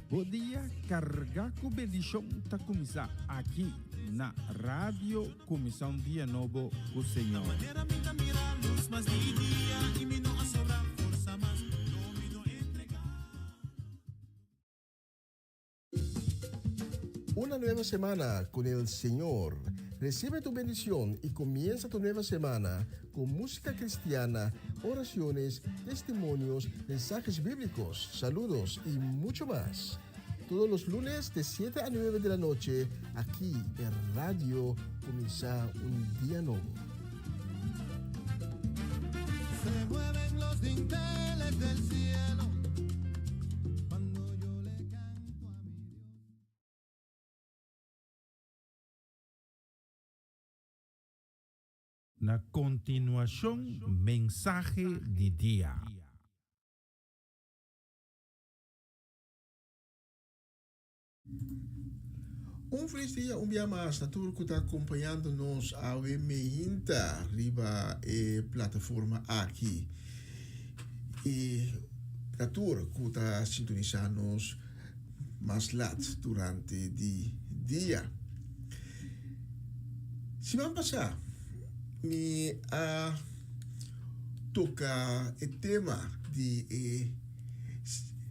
Bo dia kargá ku bendishon ta kuminsá aki na Radio Kuminsá un Dia Nobo ku Señor. Una nueva semana con el Señor. Recibe tu bendición y comienza tu nueva semana con música cristiana, oraciones, testimonios, mensajes bíblicos, saludos y mucho más. Todos los lunes de 7 a 9 de la noche, aquí en Radio Comienza un Día Nuevo. Se mueven los dinteles del cielo cuando yo le canto a mi Dios. Na kontinuashon mensahe di dia. Un felis dia un bia mas na tur ku ta akompañando nos awe meinta riba e plataforma aki. I na tur ku ta sintonisá nos mas lat durante di dia. Siman pasá mi a toka e tema di e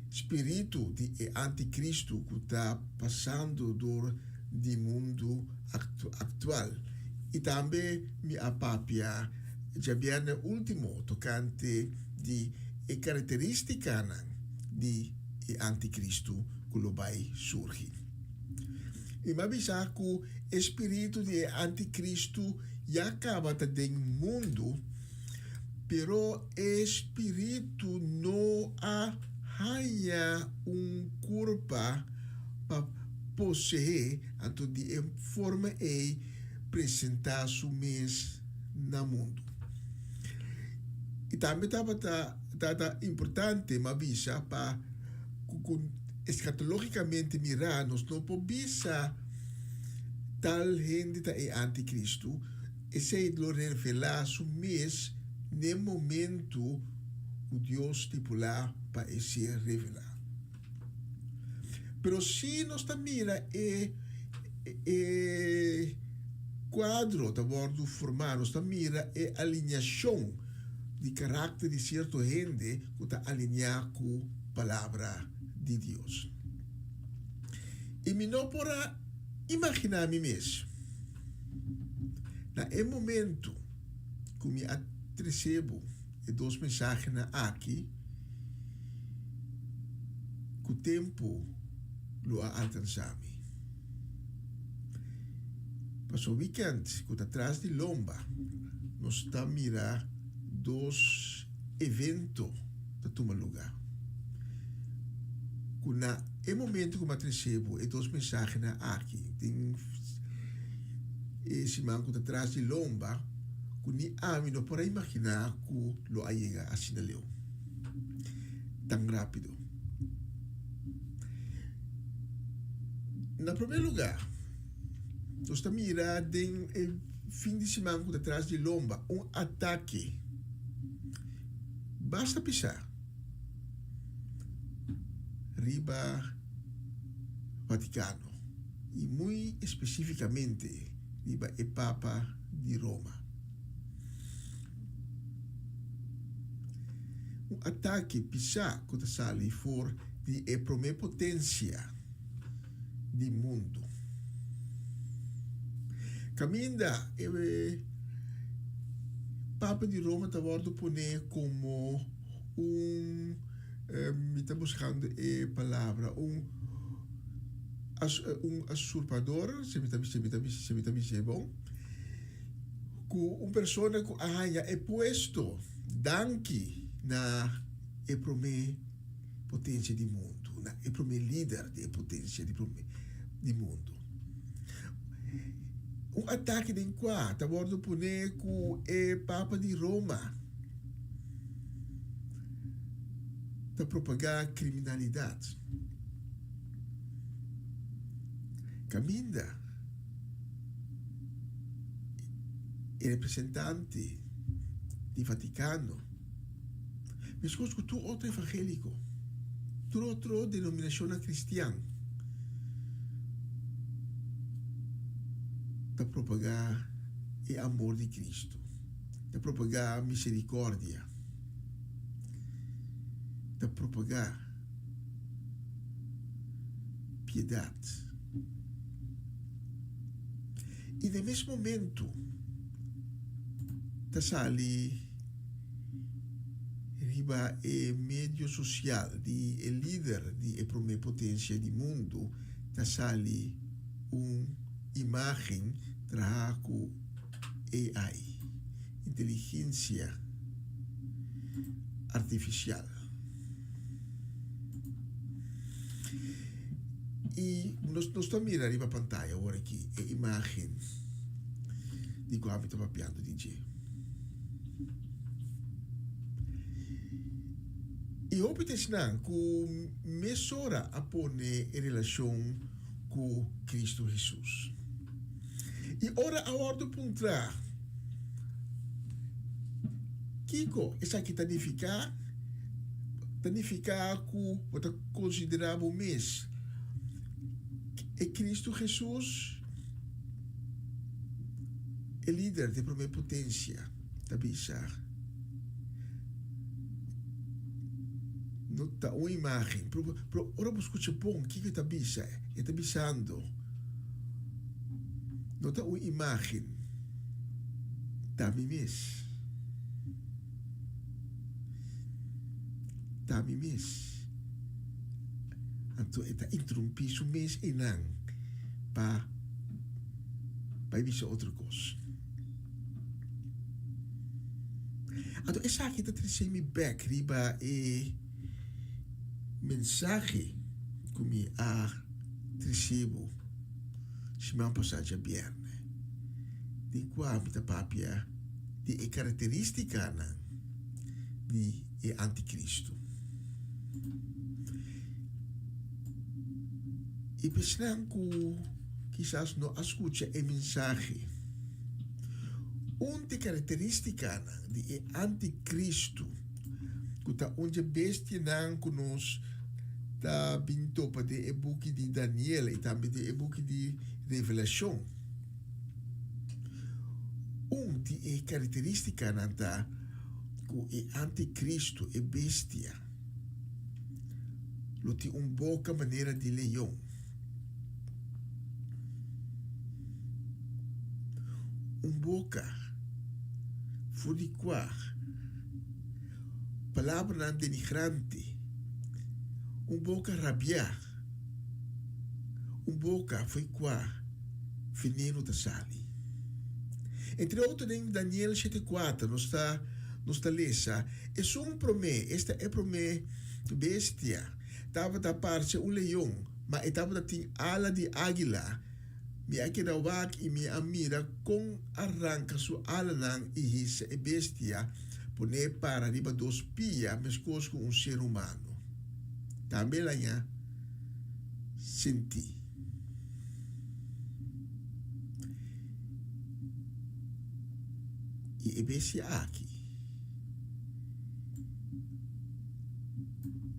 spiritu di e anticristo cu ta pasando door di mundo actual. Y tambe mi a papia djabierne ultimo tocante di e caracteristicanan di e anticristo cu lo bay surgi. Y mi a bisa cu e spiritu di e anticristo ya caba ta den mundo. Pero e spiritu no a haña un kurpa pa poseé, anto di e forma ei presentá su mes na mundu. I tambe tabata tabata importante m'a bisa pa ku ku eskatológikamente mirá nos no por bisa tal hende ta e antikristu, Esei lo revelá su mes n'e momentu ku Dios stipulá pa e ser revelá. Pero si nos ta mira e e kuadro ta wòrdu formá, nos ta mira e alineashon di karakter di sierto hende ku ta alineá ku Palabra di Dios. I mi no por a imaginá mi mes. Na e momento ku mi a trese bo e dos mensahenan aki, ku tempu lo a alkansá mi. Pasobra wikènt ku ta tras di lomba nos ta mira dos evento ta tuma lugá. Ku na e momento ku mi a trese bo e dos mensahenan aki den e siman ku ta tras di lomba ku ni ami no por a imaginá ku lo a yega asina leu, tan rápido. Na promé lugá, nos ta mira den e fin di siman ku ta tras di lomba un atake basta pisá riba Vatikano. i muy espesífikamente riba e Papa di Roma. Un atake pisá ku ta sali for di e promé potensia di mundu. Kaminda e Papa di Roma ta wòrdu poné komo un, mi ta buskando e palabra, un. un usurpador, si mi ta si mi ta si mi ta bis'é bon, ku un persona ku a haña e puesto danki na e promé potensia di mundu, na e promé lider di e potensia di promé di mundu. Un atake den kua ta wòrdu pone ku e Papa di Roma ta propagá kriminalidat. Kaminda e representante di Vatikano, meskos ku tur otro evangéliko, tur otro denominashonnan kristian, ta propagá e amor di Kristu, ta propagá miserikòrdia, ta propagá piedat. I na e mes momentu ta sali riba e medio sosial di e lider di e promé potensia di mundu ta sali un imágen trahá ku AI, inteligensia artifisial. I nos nos ta mira riba pantaya awor aki e imágen di kua mi ta papiando di dje. I hopi ta esnan ku mesora a pone e relashon ku Kristu Hesus. I ora a wòrdu puntrá kiko esaki ta nifiká, ta nifiká ku bo ta konsiderá bo mes e Kristu Hesus, e lider di e promé potensia, ta bisa, No ta un imágen, pero ora bo skucha bon kiko e ta bisa, e ta bisando, No ta un imágen, ta mi mes. Ta mi mes. Anto e ta interumpí su mes einan pa bai bisa otro kos. Anto esaki ta trese mi bek riba e mensahe ku mi a trese bo siman pasá djabièrnè, den kua mi ta papia di e karakterístikanan di e antikristu. I pa esnan ku kisas no a skucha e mensahe, un di e karakterístikanan di e antikristu, ku ta un dje bestianan ku nos ta bin topa den e buki di Daniel i tambe den e buki di Revelashon, un di e karakterístikanan ta ku e antikristu, e bestia, lo tin un boka manera di leon. Un boka for di kua palabranan denigrante, un boka rabiá, un boka for di kua veneno ta sali. Entre otro den Daniel 7:4 nos ta nos ta lesa, Esun promé, esta e promé bestia, tabata parce un leon, ma e tabata tin ala di águila. Mi a keda wak i mi a mira kon a ranka su alanan i hisa e bestia, pon'é para riba dos pia meskos ku un ser humano. Tambe el haña sintí. I e bestia aki.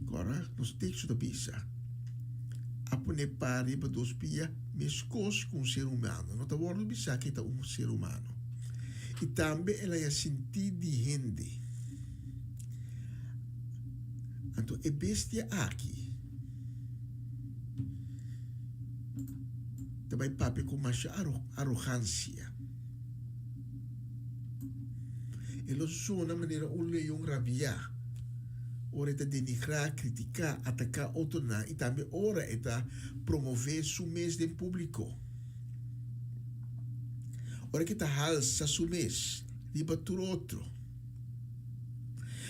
Kòrda, nos teksto ta bisa, A pone pa riba dos pia meskos ku un ser humano. No ta wòrdu bisá ku e ta un ser humano. I tambe el a haña sintí di hende. Anto e bestia aki ta bai papia ku masha arogansia. E lo sona manera un leon rabiá ora e ta denigrá, kritiká, ataká otronan i tambe ora e ta promové su mes den públiko. Ora ku e ta halsa su mes riba tur otro.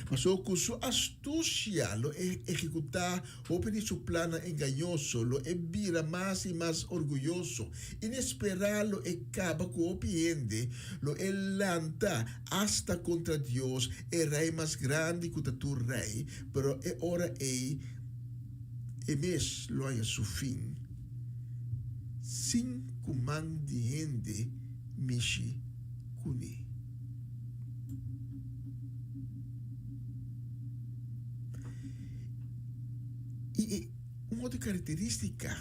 Pasobra ku su astusia lo e ehekutá hopi di su plannan engañoso, lo e bira mas i mas orguyoso. Inesperá lo e kaba ku hopi hende, lo e lanta asta kontra Dios, e Rei mas grandi ku ta tur rei, pero e ora ei e mes lo haña su fin, sin ku man di hende mishi kuné. I e un otro karakterístika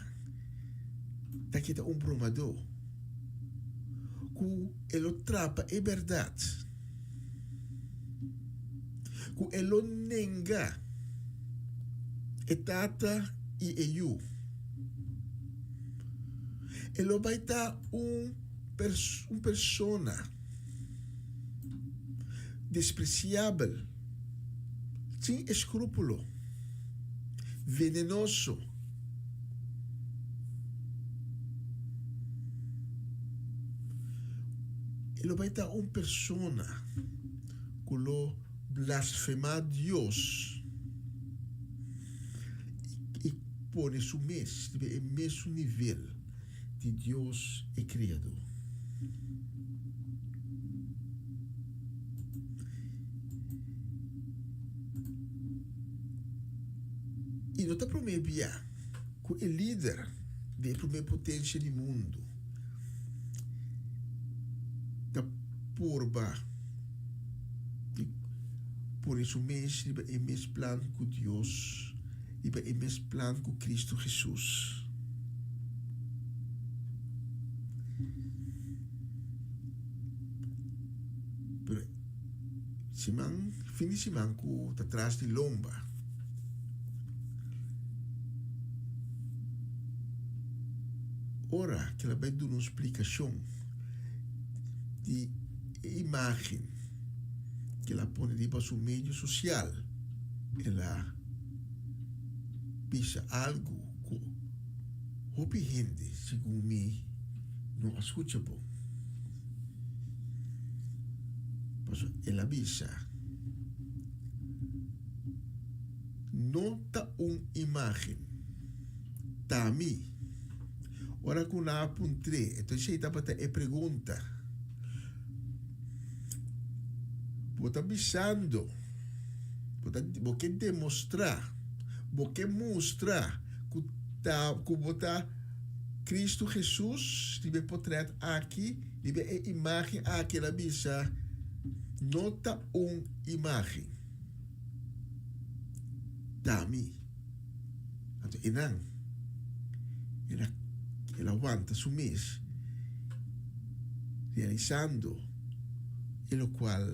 ta ke ta un bromadó, ku e lo trapa e bèrdat, ku e lo nenga e Tata i e Yu. E lo bai ta un un persona despresiabel, sin eskrúpulo, venenoso. E lo bai ta un persona ku lo blasfemá Dios i pone su mes riba e mesun nivel di Dios e Kreadó. I no ta promé bia ku e lider di e promé potensia di mundu ta purba di pone su mes riba e mes plan ku Dios, riba e mes plan ku Kristu Hesus. Pero siman, fin di siman ku ta tras di lomba, ora ku el a bai duna un splikashon di e imágen ku el a pone riba su medio sosial, el a bisa algu ku hopi hende, segun mi, no a skucha bon. Pasobra el a bisa, No ta un imágen, ta mi. Ora ku nan a puntr'é, enton esei tabata e pregunta, Bo ta bisando, bo ta, bo ke demostrá, bo ke mustra ku ta, ku bo ta Cristo Jesus riba e potret aki, riba e imágen aki? El a bisa, No ta un imágen, ta mi. Anto enan, el a, el a wanta su mes, realisando e locual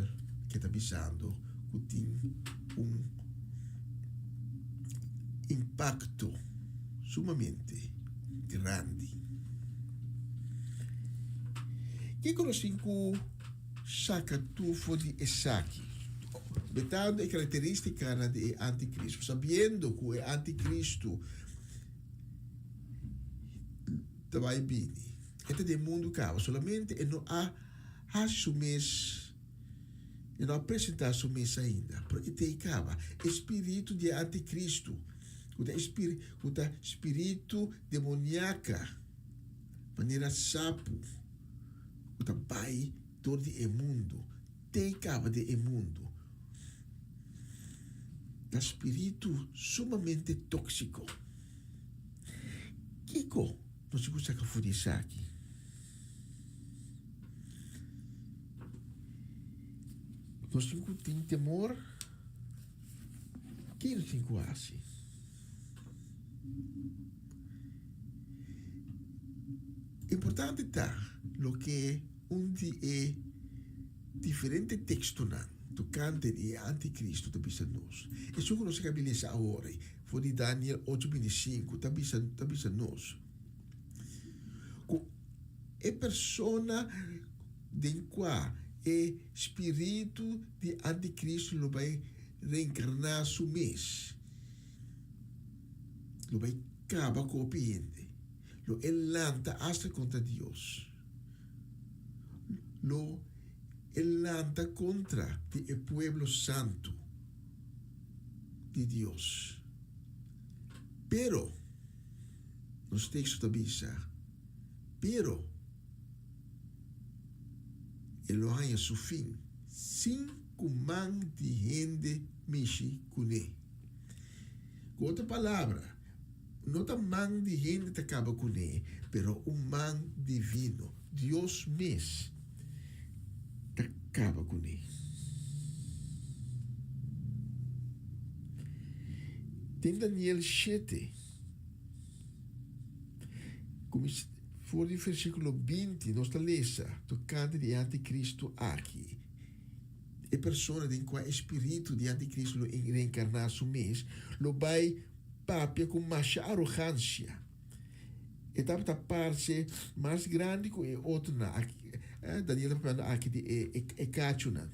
ke ta bisando cu tin un impacto sumamente grandi. Kico nos tin cu saca tur for di esaki? Betando e caracteristicanan di e anticristo, sabiendo cu e anticristo ta bai bini, e ta den mundu caba, solamente e no a haci su mes, e no a presenta su mes ainda, pero e ta ei caba. E spiritu di e anticristo, cu ta e cu ta spiritu demoniaca, manera sapu, cu ta bai door di e mundu, te caba den e mundu. Ta spiritu sumamente toxico. Kico nos tin cu saca for di esaki? Nos tin cu tin temor? Ki nos tin cu haci? Importante ta loke un di e diferente tekstonan tokante di e antikristu ta bisa nos. Esun ku nos a kabi lesa awor, for di Daniel ocho bintisinku, ta bisa ta bisa nos ku e persona den kua e spiritu di antikristu lo bai reenkarná su mes, lo bai kaba ku hopi hende, lo e lanta asta kontra Dios. Lo e lanta kontra di e pueblo santu. di Dios. Pero, nos teksto ta bisa, pero e lo haña su fin sin ku man di hende mishi kuné. Ku otro palabra, no ta man di hende ta kaba kuné, pero un man divino, Dios mes, ta kaba kuné. Den Daniel shete, kuminsá for di versíkulo 20, nos ta lesa tokante di e antikristu aki. E persona den kua e spiritu di antikristu lo reenkarná su mes lo bai papia ku masha arogansia. E tabata parse mas grandi ku e otronan. Aki, Daniel ta papiando aki di e e kachunan.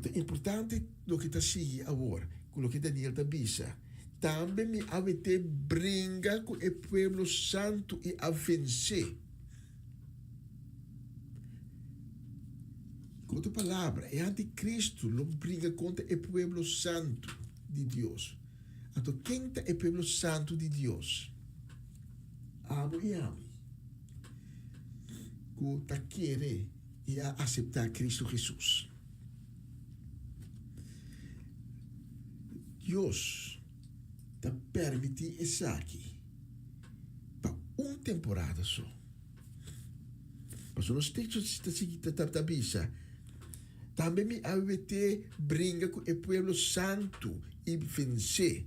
Ta importante loke ta sigui awor ku loke Daniel ta bisa. Tambe mi a wete bringa ku e pueblo santu i a vensé. Ku otro palabra, e antikristu lo bringa kontra e pueblo santu di Dios. Anto ken ta e pueblo santu di Dios? Abo i ami, ku ta kere i a aseptá Kristu Hesus. Dios ta permití esaki pa un temporada so. Pasobra nos teksto ta sigui ta bisa, Tambe mi a wete bringa ku e pueblo santu i vensé,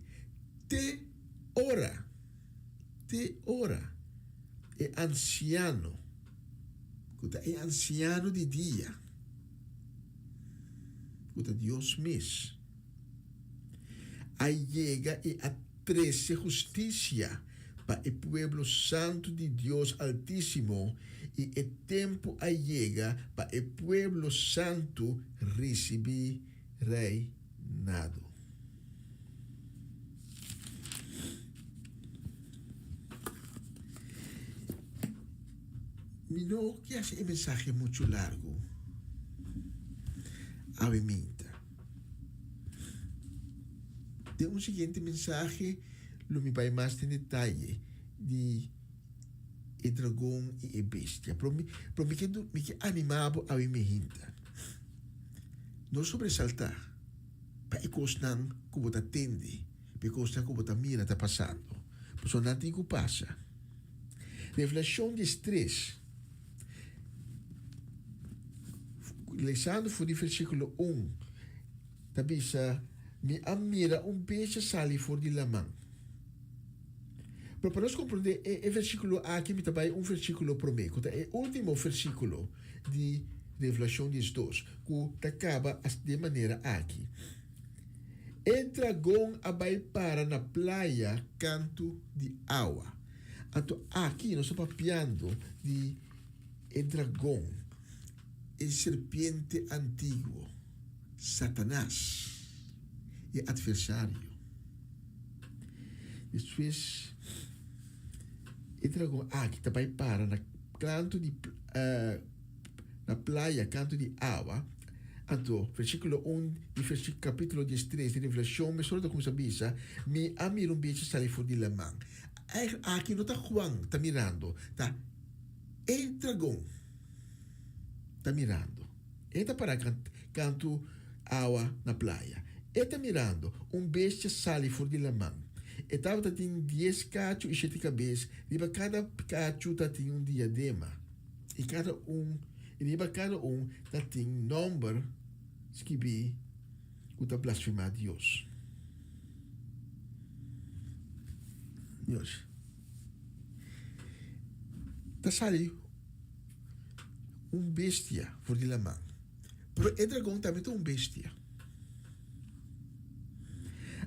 te ora, te ora e ansiano, ku ta e ansiano di dia, ku ta Dios mes, a yega i a trese hustisia pa e pueblo santu di Dios Altísimo, i e tempu a yega pa e pueblo santu risibí reinado. Mi no ke hasi e mensahe muchu largu awe minta. Den un siguiente mensahe lo mi bai mas den detaye di e dragon i e bestia. Pero mi, pero mi ke mi ke anima bo awe mi hinta. No sobresalta pa e kosnan ku bo ta tende, pa e kosnan ku bo ta mira ta pasando. Pasobra nan tin ku pasa. Revelashon diestres, lesando for di versíkulo un, ta bisa, Mi a mira un bestia sali for di laman. Pero pa nos komprondé e e versíkulo aki mi ta bai un versíkulo promé, ku ta e último versíkulo di Revelashon diesdos, ku ta kaba di e manera aki, E dragon a bai para na playa kantu di awa. Anto aki nos ta papiando di e dragon, e serpiente antiguo, Satanas, e atversario. Despues e dragon aki ta bai para na kantu di na playa kantu di awa. Anto versíkulo un di kapítulo diestres di Revelashon mesora ta kuminsá bisa, Mi a mira un bestia sali for di laman. Eigenlijk aki no ta Juan ta mirando, ta e dragon ta mirando. E ta pará kantu awa na playa. E ta mirando un bestia sali for di laman. E tabata tin dies kachu i shete kabes, riba kada kachu ta tin un diadema, i kada un i riba kada un ta tin nòmber skibí ku ta blasfemá Dios. Dios ta sali. Un bestia for di laman. Pero e dragon tambe ta un bestia.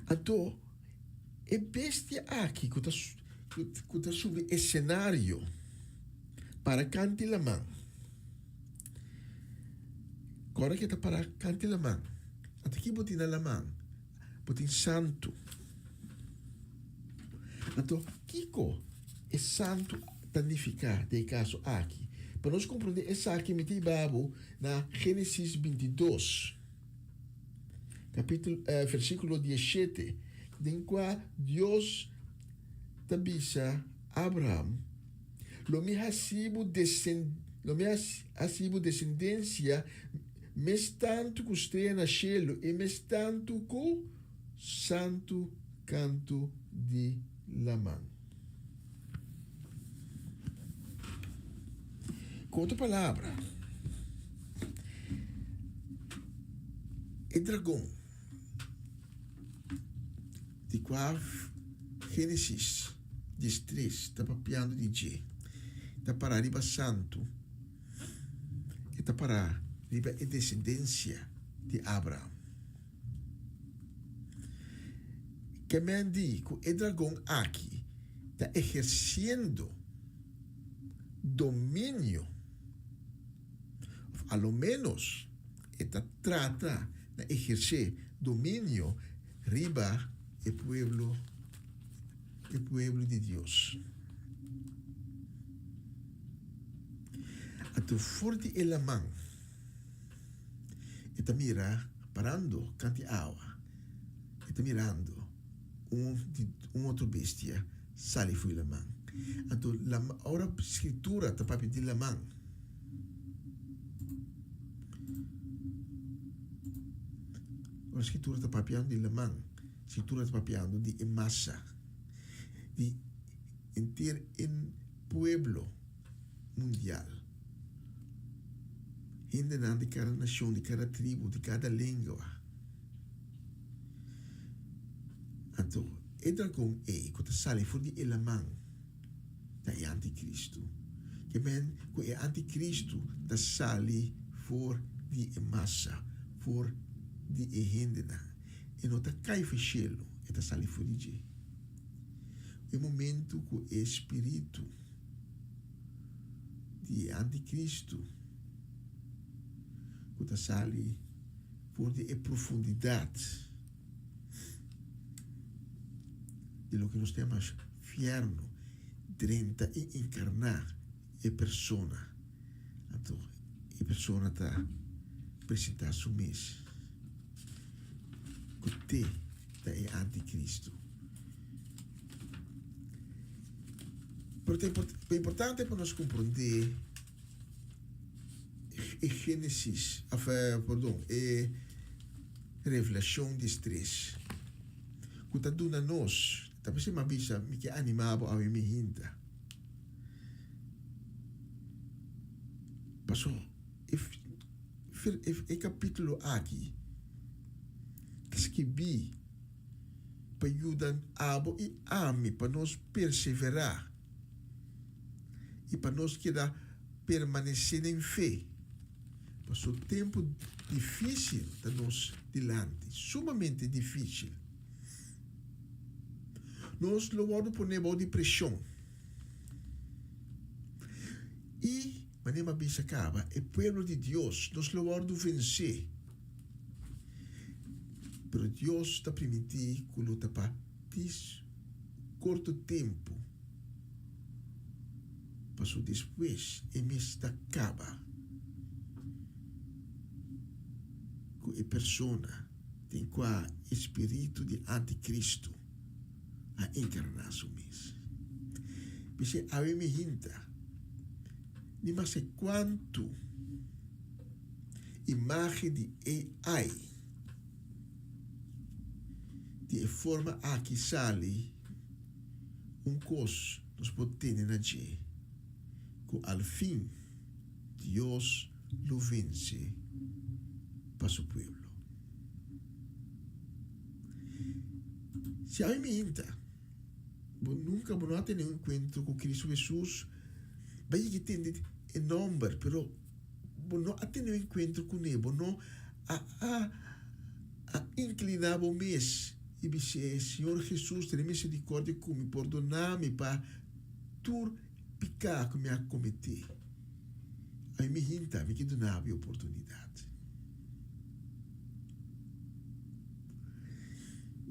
Anto, e bestia aki ku ta ku ta subi esenario para kanti laman, kòrda ku e ta para kanti laman. Anto ki bo tin na laman? Bo tin santu. Anto, kiko e santu ta nifiká den e kaso aki? Pa nos komprondé esaki, mi ta hiba bo na Génesis 22. kapítulo, versíkulo diesshete, den kua Dios ta bisa Abraham, Lo mi hasi bo desen, lo mi hasi bo desendensia mes tantu ku strea na shelu i mes tantu ku santu kantu di laman. Ku otro palabra, e dragon di kua Génesis diestres ta papiando di dje ta pará riba santu, e ta pará riba e desendensia di Abraham. Ke men di ku e dragon aki ta ehersiendo dominio, òf a lo ménos e ta trata na ehersé dominio riba e pueblo, e pueblo di Dios. Anto for di e laman e ta mira parando kanti awa, e ta mirando un di un otro bestia sali fo'i laman. Anto lama ora Skritura ta papia di laman, ora Skritura ta papiando di laman, Skritura ta papiando di e masa, di henter e pueblo mundial. Hendenan di kada nashon, di kada tribu, di kada lengua. Anto, e dragon ei ku ta sali for di e laman ta e antikristu. Ke men ku e antikristu ta sali for di e masa, for di e hendenan. E no ta kai for shelu, e ta sali for di dje. E momentu ku e spiritu di e antikristu ku ta sali for di e profundidat di loke nos ta yama fierno drenta i inkarná e persona. Anto e persona ta presentá su mes ku te ta e antikristu. Pero ta importante pa nos komprondé e Génesis, of perdon, e Revelacion di stres ku ta duna nos, ta p'esei mi a bisa mi ke anima bo awe mi hinta. Paso e e kapitulo aki ta skibí pa yuda abo i ami pa nos perseverá i pa nos keda permanesé den fe. Pasobra tempu difísil ta nos dilanti, sumamente difísil. Nos lo wòrdu poné bou di preshon. I, manera mi a bisa kaba, e pueblo di Dios, nos lo wòrdu vensé. Pero Dios ta primintí ku lo ta pa dis korto tempu. Paso despues e mes ta kaba ku e persona den kua e spiritu di antikristu a enkarná su mes. P'esei awe mi hinta, ni maske kuantu imágen di AI di e forma aki sali, Un kos nos por tene na dje, ku al fin Dios lo vense pa su pueblo. Si ami mi hinta, bo nunka bo no a tene un enkuentro ku Kristu Hesus, bai yega tende e nòmber, pero bo no a tene un enkuentro kuné, bo no a a a inkliná bo mes i bis'é, Señor Hesus, tene miserikòrdia ku mi, pordoná mi pa tur piká ku mi a kometé. Ami mi hinta, mi ke duna bo e oportunidat.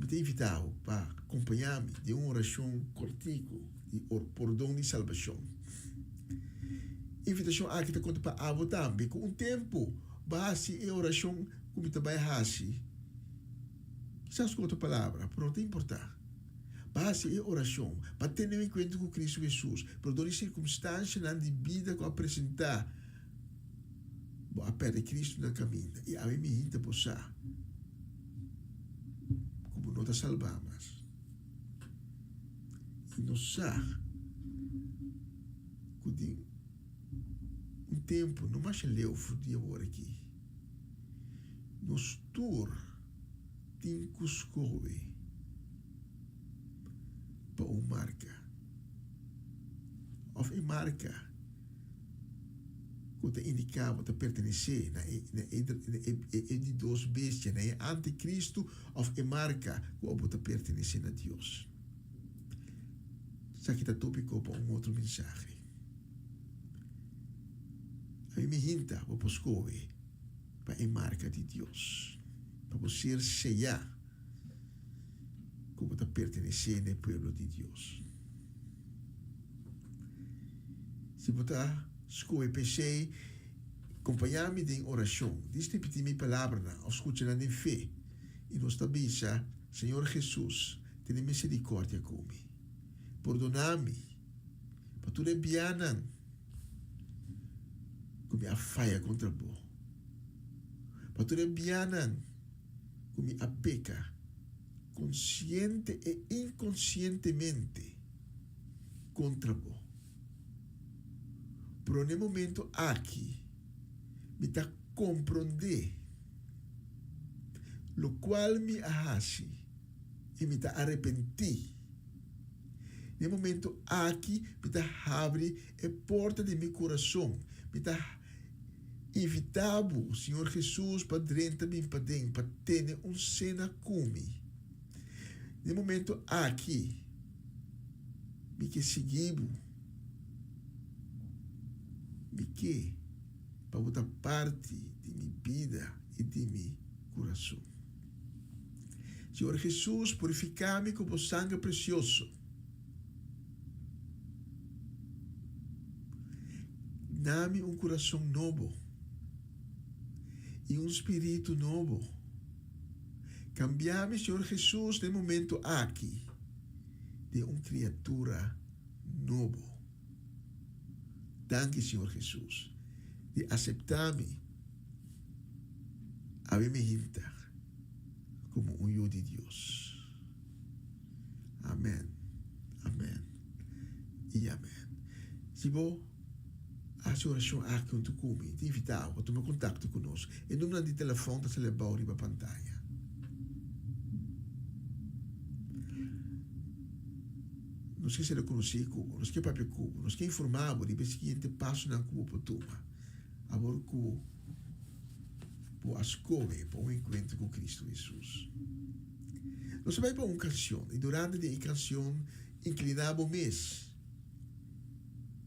Mi ta invitá bo pa kompañá mi den un orashon kòrtiku di pordon di salbashon. E invitashon aki ta konta pa abo tambe ku un tempu bo a hasi e orashon ku mi ta bai hasi. Kisas ku otro palabra, pero no ta importá. Pa hasi e orashon, pa tene un enkuentro ku Kristu Hesus, pero dor di sirkumstanshanan di bida ku a presentá, bo a pèrdè Kristu na kaminda i awe mi hinta bo sa ku bo no ta salbá mas. I nos sa ku den un tempu no masha leu for di awor aki, nos tur tin ku skohe pa un marka òf e marka ku ta indiká bo ta pertenesé na e na e e di dos bestia, na e antikristu òf e marka ku abo ta pertenesé na Dios. Esaki ta tópiko pa un otro mensahe. Ami mi hinta bo por skohe pa e marka di Dios, pa bo ser seyá ku bo ta pertenesé na e pueblo di Dios. Si bo ta skohe p'esei, kompañá mi den orashon. Dis ripití mi palabranan òf skucha nan den fe, i nos ta bisa, Señor Hesus, tene miserikòrdia ku mi. Pordoná mi pa tur e bianan ku mi a faya kontra bo, pa tur e bianan ku mi a peka konsiente e inkonsientemente kontra bo. Pero n'e momento aki mi ta komprondé lokual mi a hasi i mi ta arepentí. N'e momento aki mi ta habri e porta di mi kurason, mi ta invitá bo, Señor Hesus, pa drenta bin paden pa tene un sena ku mi. N'e momento aki mi ke sigui bo. Mi ke pa bo ta parti di mi bida i di mi kurason. Señor Hesus, purifiká mi ku bo sanger presioso. Dá mi un kurason nobo i un spiritu nobo. Kambia mi, Señor Hesus, den momento aki den un kriatura nobo. Danki, Señor Hesus, di aseptá mi awe mi hinta komo un yu di Dios. Amen, amen i amen. Si bo hasi orashon aki huntu ku mi, ta invitá bo pa tuma kontakto ku nos. E numbernan di telefòn ta sali abou riba pantaya. Nos ke ser konosí ku bo, nos ke papia ku bo, nos ke informá bo riba e siguiente pasonan ku bo por tuma awor ku bo a skohe pa un enkuentro ku Kristu Hesus. Nos a bai pa un kanshon i durante di e kanshon inkliná bo mes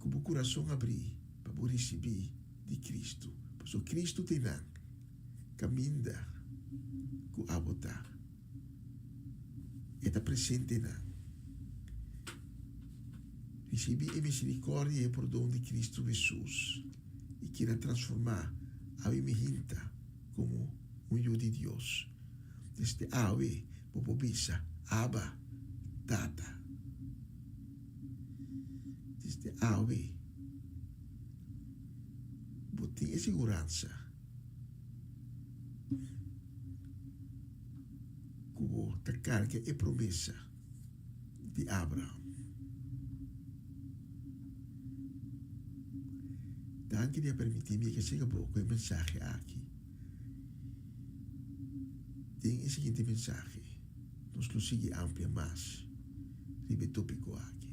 ku bo kurason abrí pa bo risibí di Kristu, pasobra Kristu ta einan kaminda ku abo ta. E ta presente einan. Risibí e miserikòrdia i e pordon di Kristu Hesus i keda transformá awe mihinta komo un yu di Dios. Desde awe bo por bisa, Abba, Tata. Desde awe bo tin e siguransa ku bo ta karga e promesa di Abraham. Danki di a permití mi yega bo ku e mensahe aki. Den e siguiente mensahe nos lo sigui amplia mas riba e tópiko aki.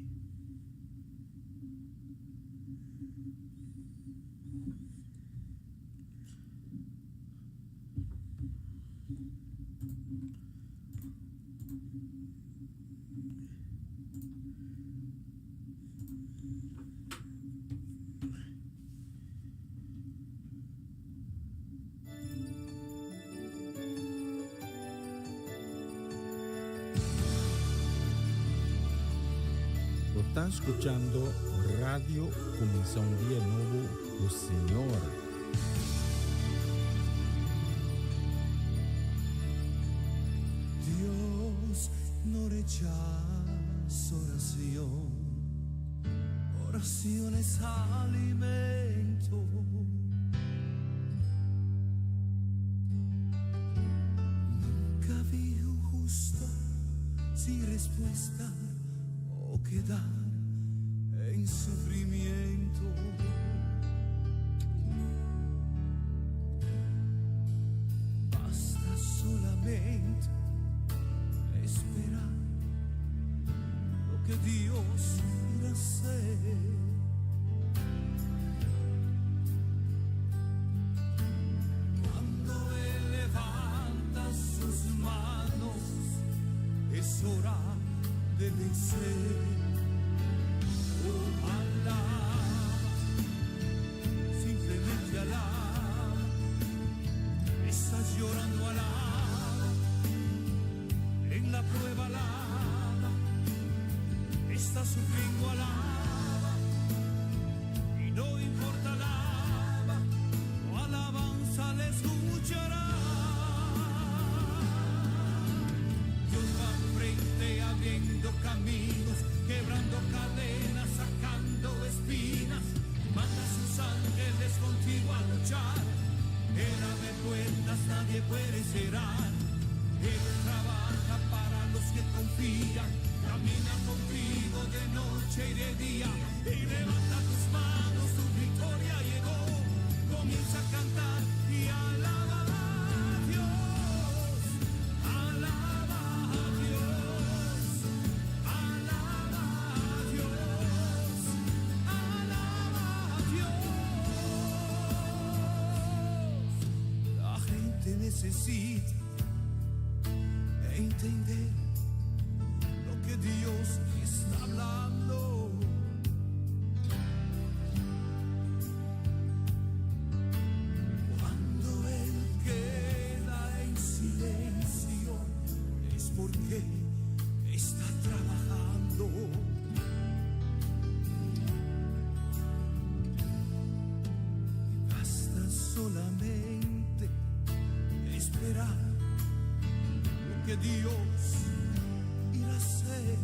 Bo ta scuchando Radio Cuminsa un Dia Nobo cu Señor. Escuchas oración, oración es alimento. Nunca vi un justo sin respuesta o quedar en sufrimiento. Basta solamente esperar lo que Dios irá a hacer. Cuando Él levanta sus manos, es hora de vencer. Oh, alaba, simplemente alaba. Estás llorando, alaba. En la prueba, alaba. Estás sufriendo, alaba. Y no importa, alaba. Tu alabanza le escuchará. Dios va frente abriendo caminos, quebrando cadenas, sacando espinas. Manda a sus ángeles contigo a luchar. Él abre puertas, nadie puede cerrar. Él trabaja para los que confían. Camina contigo de noche y de día. Y levanta tus manos, tu victoria llegó. Comienza a cantar y alaba a Dios. Alaba a Dios. Alaba a Dios. Alaba a Dios. La gente necesita entender lo que Dios está hablando. Cuando Él queda en silencio es porque está trabajando. Y basta solamente esperar lo que Dios irá a hacer.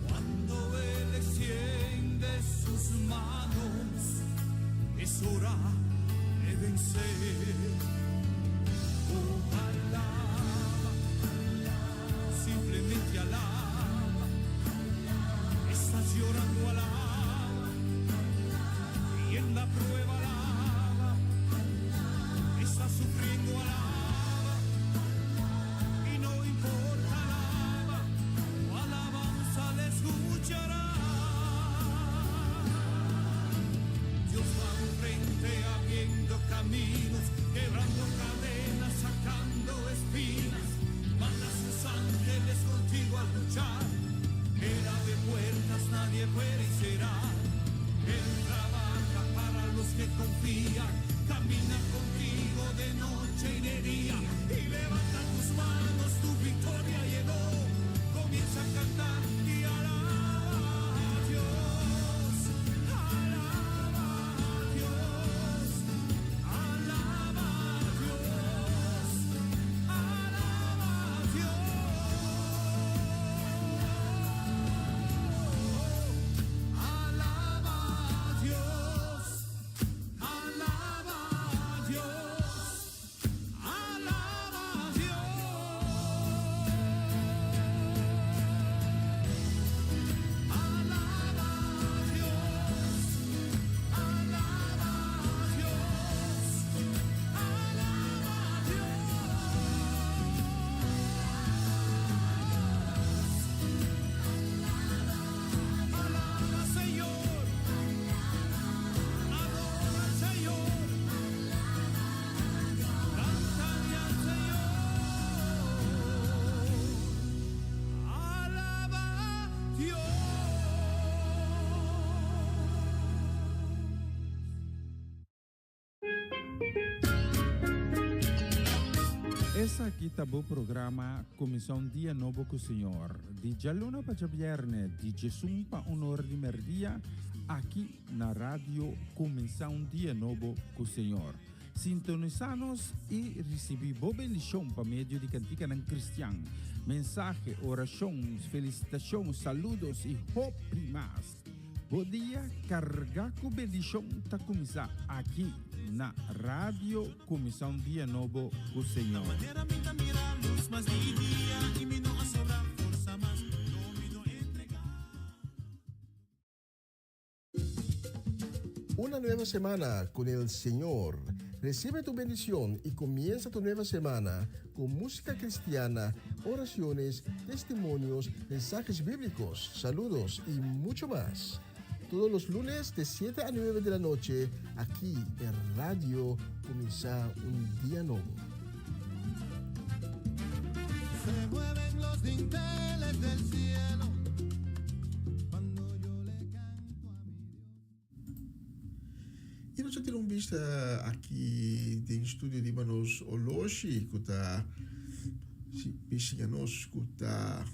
Cuando Él extiende sus manos, es hora de vencer. Oh, alaba, simplemente alaba. Estás llorando, alaba. Y en la prueba, alaba. Estás sufriendo, alaba. Y no importa, alaba. Tu alabanza le escuchará. Dios va frente abriendo caminos, quebrando cadenas, sacando espinas. Manda a sus ángeles contigo a luchar. Él abre puertas, nadie puede cerrar. Él trabaja para los que confían. Camina contigo de noche y de día. Y levanta tus manos, tu victoria llegó. Comienza a cantar y alaba a Dios. Alaba a Dios. Alaba a Dios. Alaba a Dios. Alaba a Dios. Alaba a Dios. Alaba a Dios. Alaba a Dios. Alaba a Dios. Alaba a Dios. Alaba, Señor. Adora al Señor. Cántale al Señor. Alaba a Dios. Esaki ta bo programa Kuminsá un Dia Nobo ku Señor. Di djaluna pa djabièrnè, di 11 pa 1 or di mèrdia, aki na Radio Kuminsá un Dia Nobo ku Señor. Sintonisá nos i risibí bo bendishon pa medio di kantikanan kristian, mensahe, orashon, felisitashon, saludos i hopi mas. Bo dia kargá ku bendishon ta kuminsá aki na Radio Kuminsá un Dia Nobo ku Señor. Una nueva semana con el Señor. Recibe tu bendición y comienza tu nueva semana con música cristiana, oraciones, testimonios, mensajes bíblicos, saludos y mucho más. Todos los lunes de 7 a 9 de la noche, aquí en Radio Comienza un Día Nuevo. Se mueven los dinteles del cielo cuando yo le canto a mi Dios. I nos a tira un bista aki den studio riba nos oloshi ku ta siña nos ku ta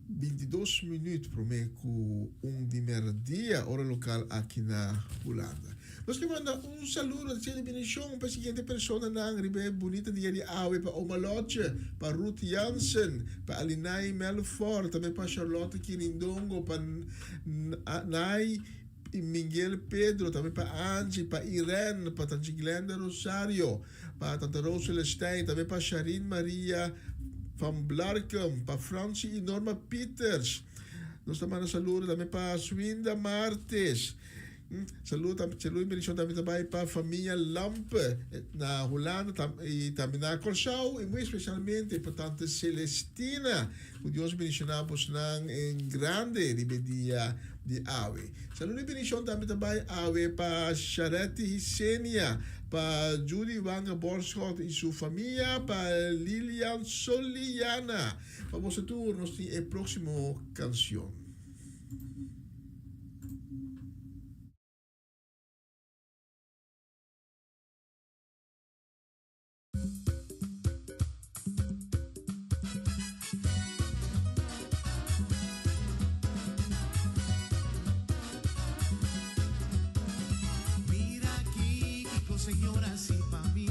22 minuut promé ku un di merdia ora lokal aki na Hulanda. Nos ke manda un saludo di bendishon pa e siguiente personanan riba e bunita dia di awe, pa Oma Lotje, pa Ruth Jansen, pa Alinai Melfor, tambe pa Charlotte Kirindongo, pa Nai Miguel Pedro, tambe pa Angie, pa Irene, pa Tanchi Glenda Rosario, pa Tanta Rose Celestijn, tambe pa Sharin Maria van Blarkum, pa Francie y Norma Pieters. Nos ta manda saludo tambe pa Swinda Martes. Saludo tambe, saludo y bendicion tambe ta bay pa famia Lampe na Hulanda y tambe na Corsou y muy especialmente pa tante Celestina. Cu Dios bendiciona bosnan en grande riba e dia di awe. Saludo y bendicion tambe ta bay awe pa Sharetti Hisenia, pa Judy Wanga Borschot y su famia, pa Lilian Soliana. Pa boso tur nos tin e proximo cancion. Mira aki kiko Señor hasi pa mi.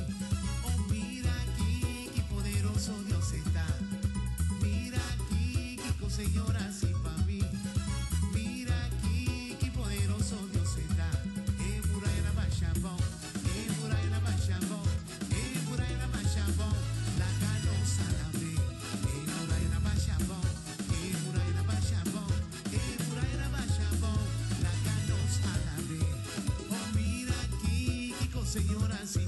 Oh mira aki ki poderoso Dios e ta. Mira aki kiko Señor hasi pa mi. Mira aki ki poderoso Dios e ta. E muraya na basha abou, e muraya na basha abou, e muraya na basha abou, laga nos alab'é. E muraya na basha abou, e muraya na basha abou, e muraya na basha abou, laga nos alab'é. Oh mira aki kiko Señor hasi.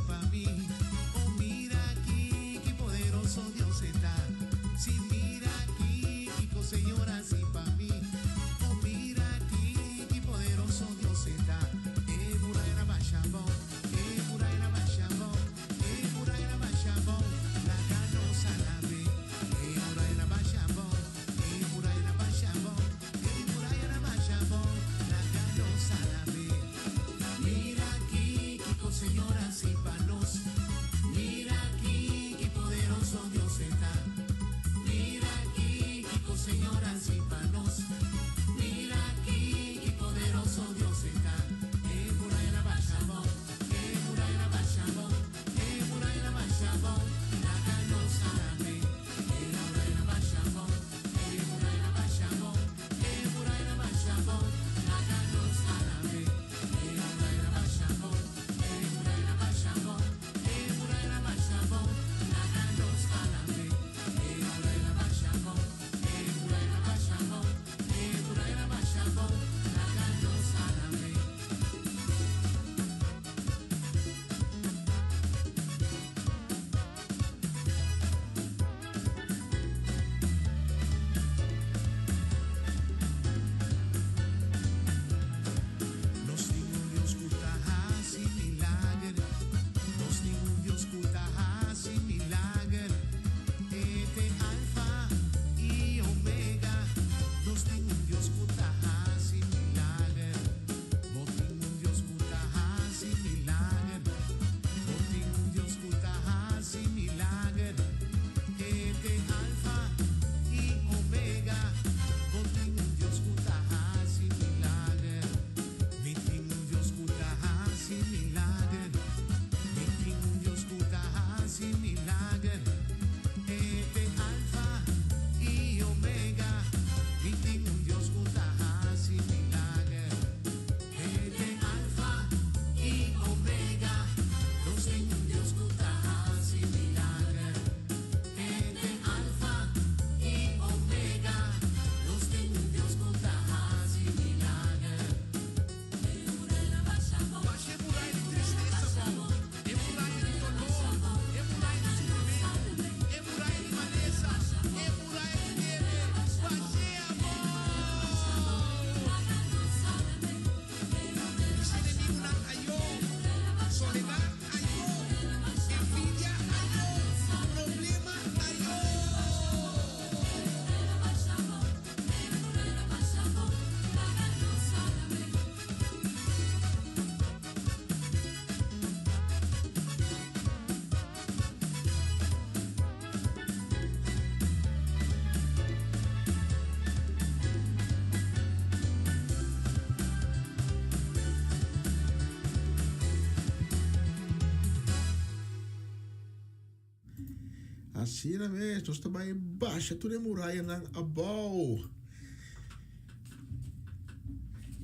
Asina mes, nos ta bai basha tur e murayanan abou.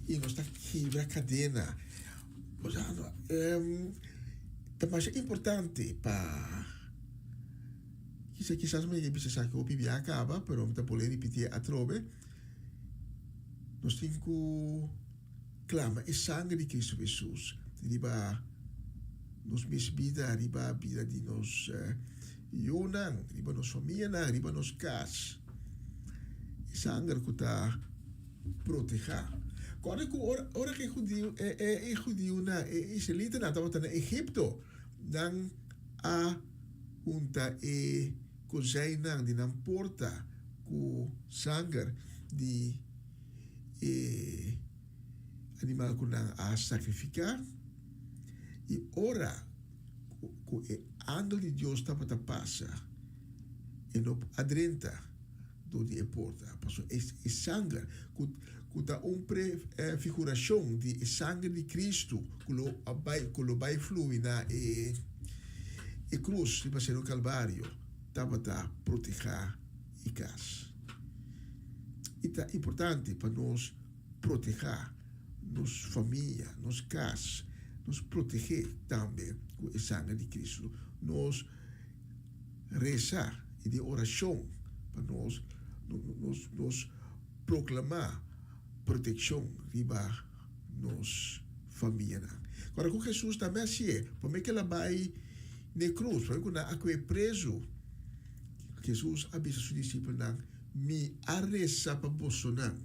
I nos ta kibra kadena. Osea, ta masha importante pa kisa kisas mi a bisa esaki hopi bia kaba, pero mi ta bolbe ripitié atrobe. Nos tin ku klama e sanger di Kristu Hesus riba nos mes bida, riba bida di nos yunan, riba nos famianan, riba nos kas. E sanger ku ta protehá. Kòrda ku ora ora ku e hudiu e e e hudiunan, e israelitanan tabata na Egipto, nan a hunta e kozijnnan di nan porta ku sanger di e animal ku nan a sakrifiká. I ora ku e angel di Dios tabata pasa, e no a drenta dor di e porta, pasobra e sanger ku ku ta un prefigurashon di e sanger di Kristu ku lo a bai ku lo bai flui na e e krus riba Seru Kalvario tabata protehá e kas. I ta importante pa nos protehá nos famia, nos kas, nos protehé tambe ku e sanger di Kristu. Nos resa i den orashon pa nos nos nos proklamá protekshon riba nos famianan. Kòrda ku Hesus tambe a hasié promé ku el a bai n'e krus, promé ku nan a kohe prezu, Hesus a bisa su disipelnan, Mi a resa pa bosonan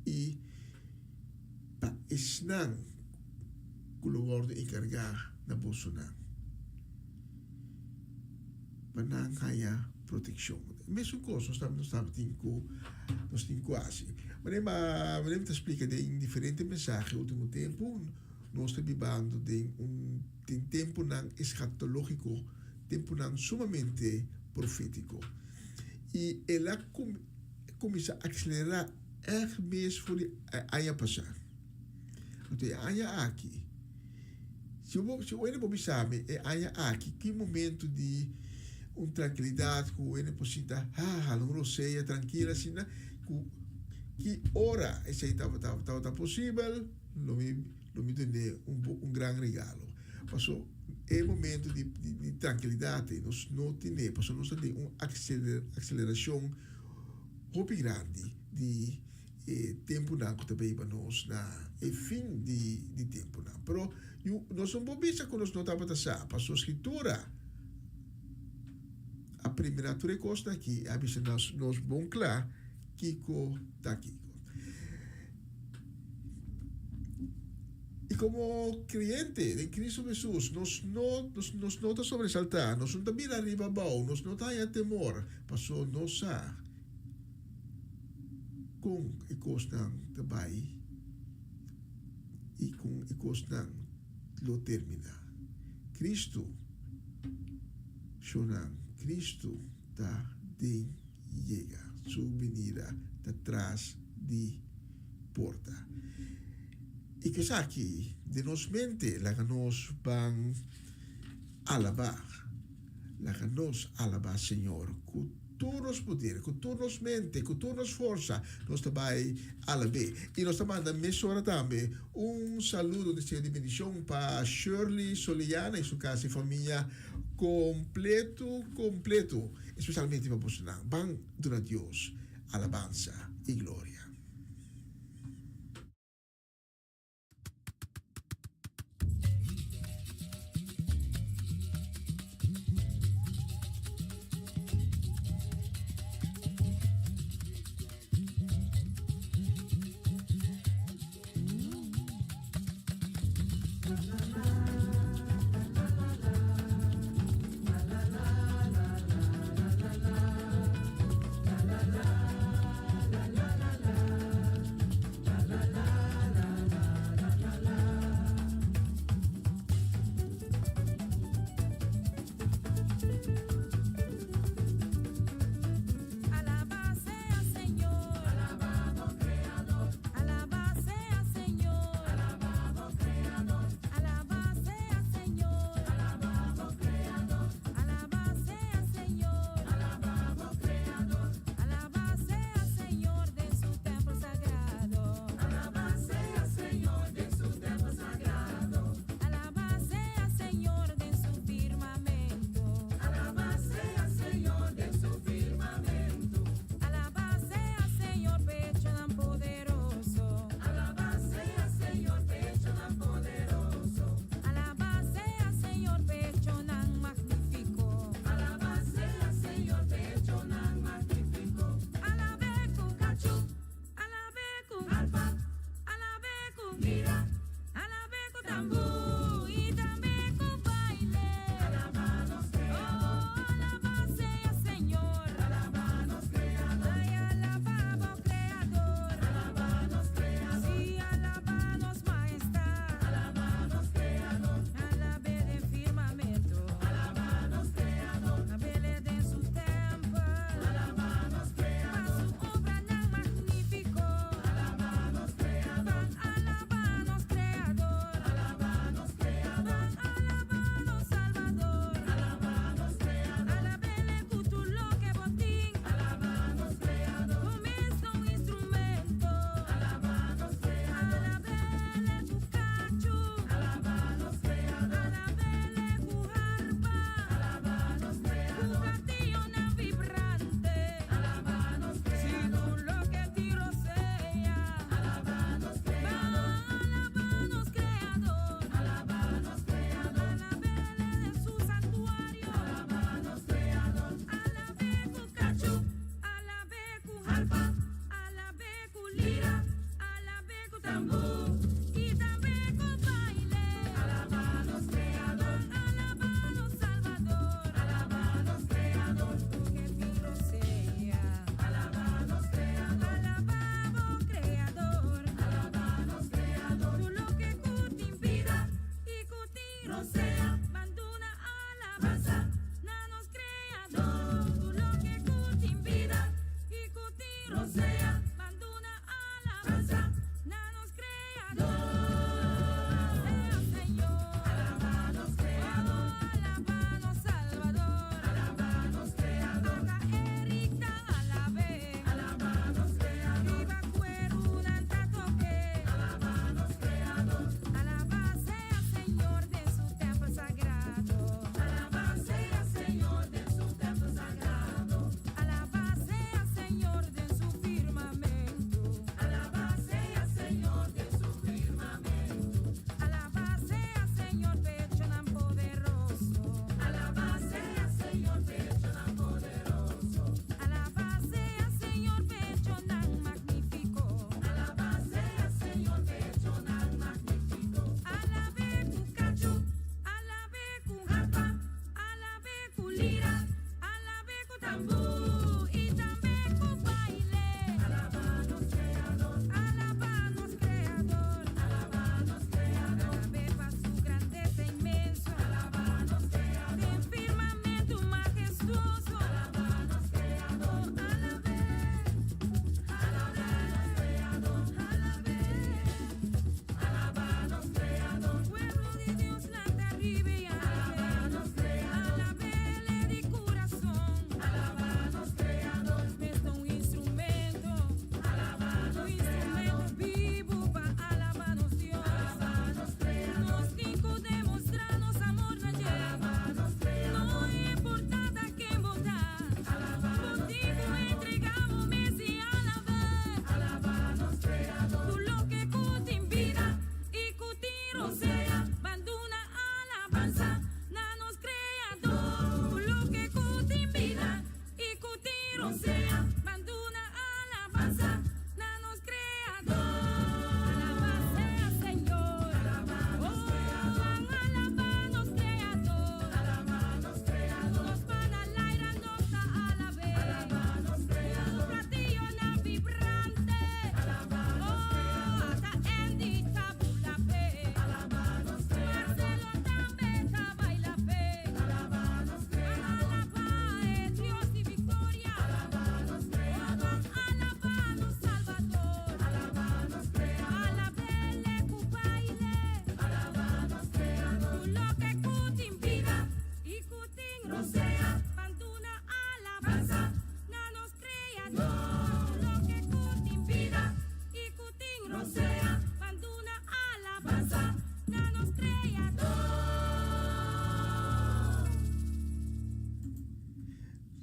i pa esnan ku lo wòrdu enkargá na bosonan, pa nan haña protekshon. Mesun kos nos tambe nos tabatin ku nos tin ku hasi. Manera manera mi ta splika den diferente mensahe ultimo tempu, nos ta bibando den un den tempunan eskatológiko, tempunan sumamente profétiko. I el a kuminsá akselerá ègt mes for di e aña pasá. Anto e aña aki, si bo si wende por bisa mi e aña aki ki momento di un trankilidat ku wende por sinta ha hala un rosea trankil asina ku ki ora esei tabata tabata posibel lo mi lo mi dun'é un un gran regalo. Paso e momento di di trankilidat ei nos no tene paso nos ta den un akselerashon hopi grandi di e tempunan ku ta beiba nos na e fin di di tempunan. Pero yu nos no por bisa ku nos no tabata sa, pasobra Skritura a primera tur e kosnan aki i a bisa nos nos bon kla kiko ta kiko. I komo kreyente den Kristu Hesus nos no nos nos no ta sobresaltá, nos no ta bira riba abou, nos no ta haña temor, pasobra nos sa Kon e kosnan ta bai i kon e kosnan lo terminá. Kristu, shonnan, Kristu ta den yega. Su binida ta tras di porta. I ku esaki den nos mente, laga nos ban alabá. Laga nos alabá Señor ku tur nos poder, ku tur nos mente, ku tur nos forsa, nos ta bai alab'é. I nos ta manda mesora tambe un saludo, deseo di bendishon pa Shirley Soliana i su kas i famia kompletu kompletu, espesialmente pa bosonan. Ban duna Dios alabansa i gloria.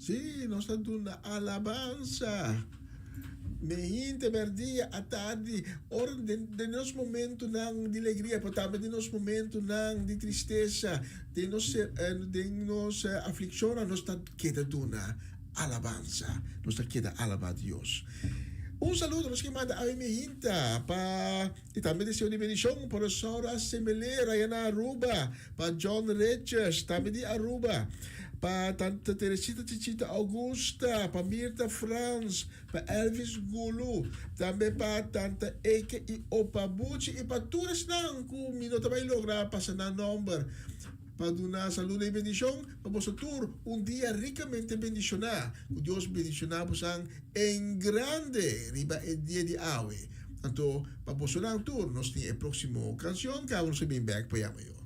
Sí, nos ta duna alabansa. Mehinte, merdia, atardi, ora den, den nos momentonan di alegria, pero tambe den nos momentonan di tristesa, den nos, den nos aflikshonnan, nos ta keda duna alabansa. Nos ta keda alabá Dios. Un saludo nos ke manda awe mehinta pa y tambe deseo di bendicion pa Rosaura Semelera ya na Aruba, pa John Richards tambe di Aruba, pa Tante Teresita Chichita Augusta, pa Mirta Frans, pa Elvis Gulu, tambe pa Tante Eke y Opa Buchi y pa tur esnan cu mi no ta bay logra pasa nan nomber. Pa duna saludo y bendicion pa boso tur un dia ricamente bendiciona. Cu Dios bendiciona bosan en grande riba e dia di awe. Anto pa bosonan tur nos tin e proximo cancion caba nos a bin bek pa yama yo.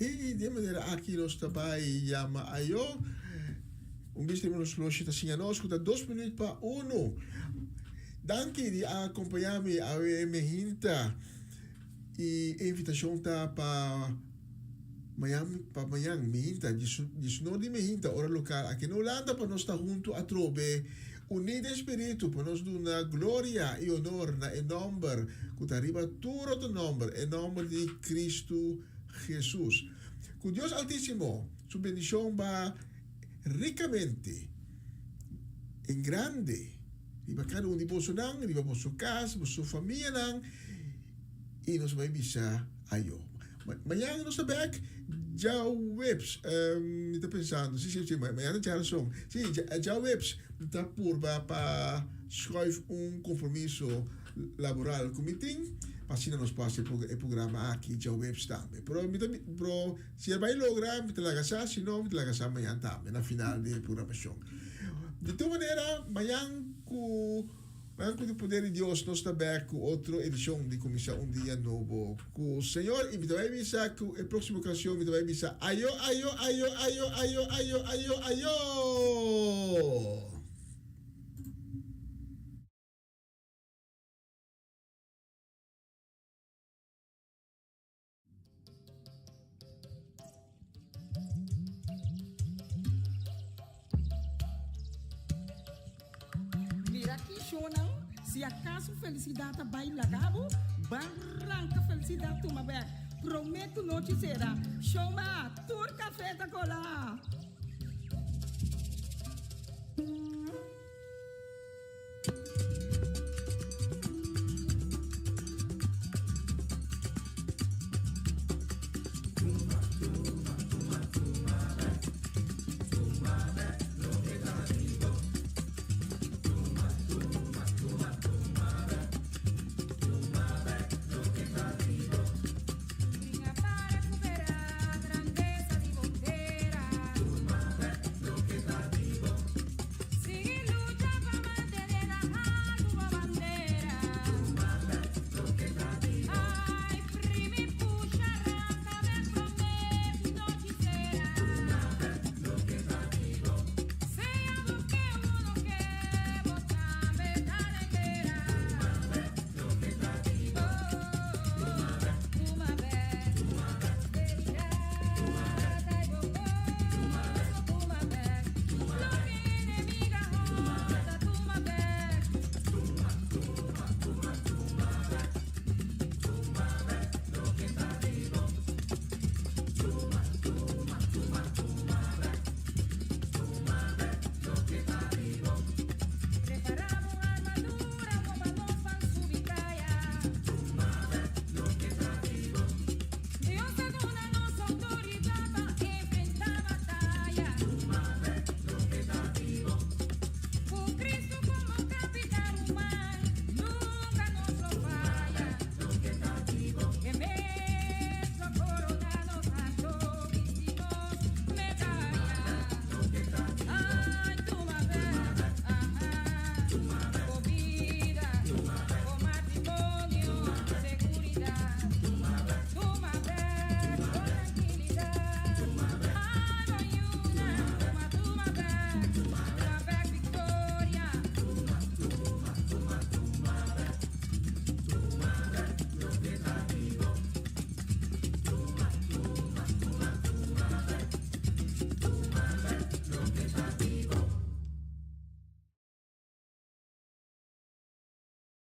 I di e manera aki nos ta bai yama ayo. Un bista riba nos loshi ta siña nos ku ta dos minuut pa unu. Danki di a akompañá mi awe mehinta. I e invitashon ta pa mañan pa mañan mehinta diesnor di mehinta ora lokal aki na Hulanda pa nos ta huntu atrobe uní den spiritu pa nos duna gloria i honor na e nòmber ku ta riba tur otro nòmber, e nòmber di Kristu Hesus. Ku Dios Altísimo su bendishon ba rikamente en grande riba kada un di bosonan, riba boso kas, boso famianan. I nos bai bisa ayo. Mañana nos ta bek djaweps. Mi ta pensando, si, si, si, mañana ta djarason. Si, djaweps mi ta purba pa schuif un compromiso. laboral ku mi tin, pa asina nos por hasi e programa aki djaweps tambe. Pero mi ta pero si e bai logra mi ta laga sa, si no mi ta laga sa mañan tambe na final di e programashon. Di tur manera mañan ku mañan ku di poder di Dios nos ta bek ku otro edishon di Kuminsá un Dia Nobo ku Señor i mi ta bai bisa ku e próksimo kanshon mi ta bai bisa ayo ayo ayo ayo ayo ayo ayo ayo. Mira ki shownan, si acaso felicidad ta bay laga bo, ban ranca felicidad tuma bek. Prome cu nochi cera, showma, tur café ta cola!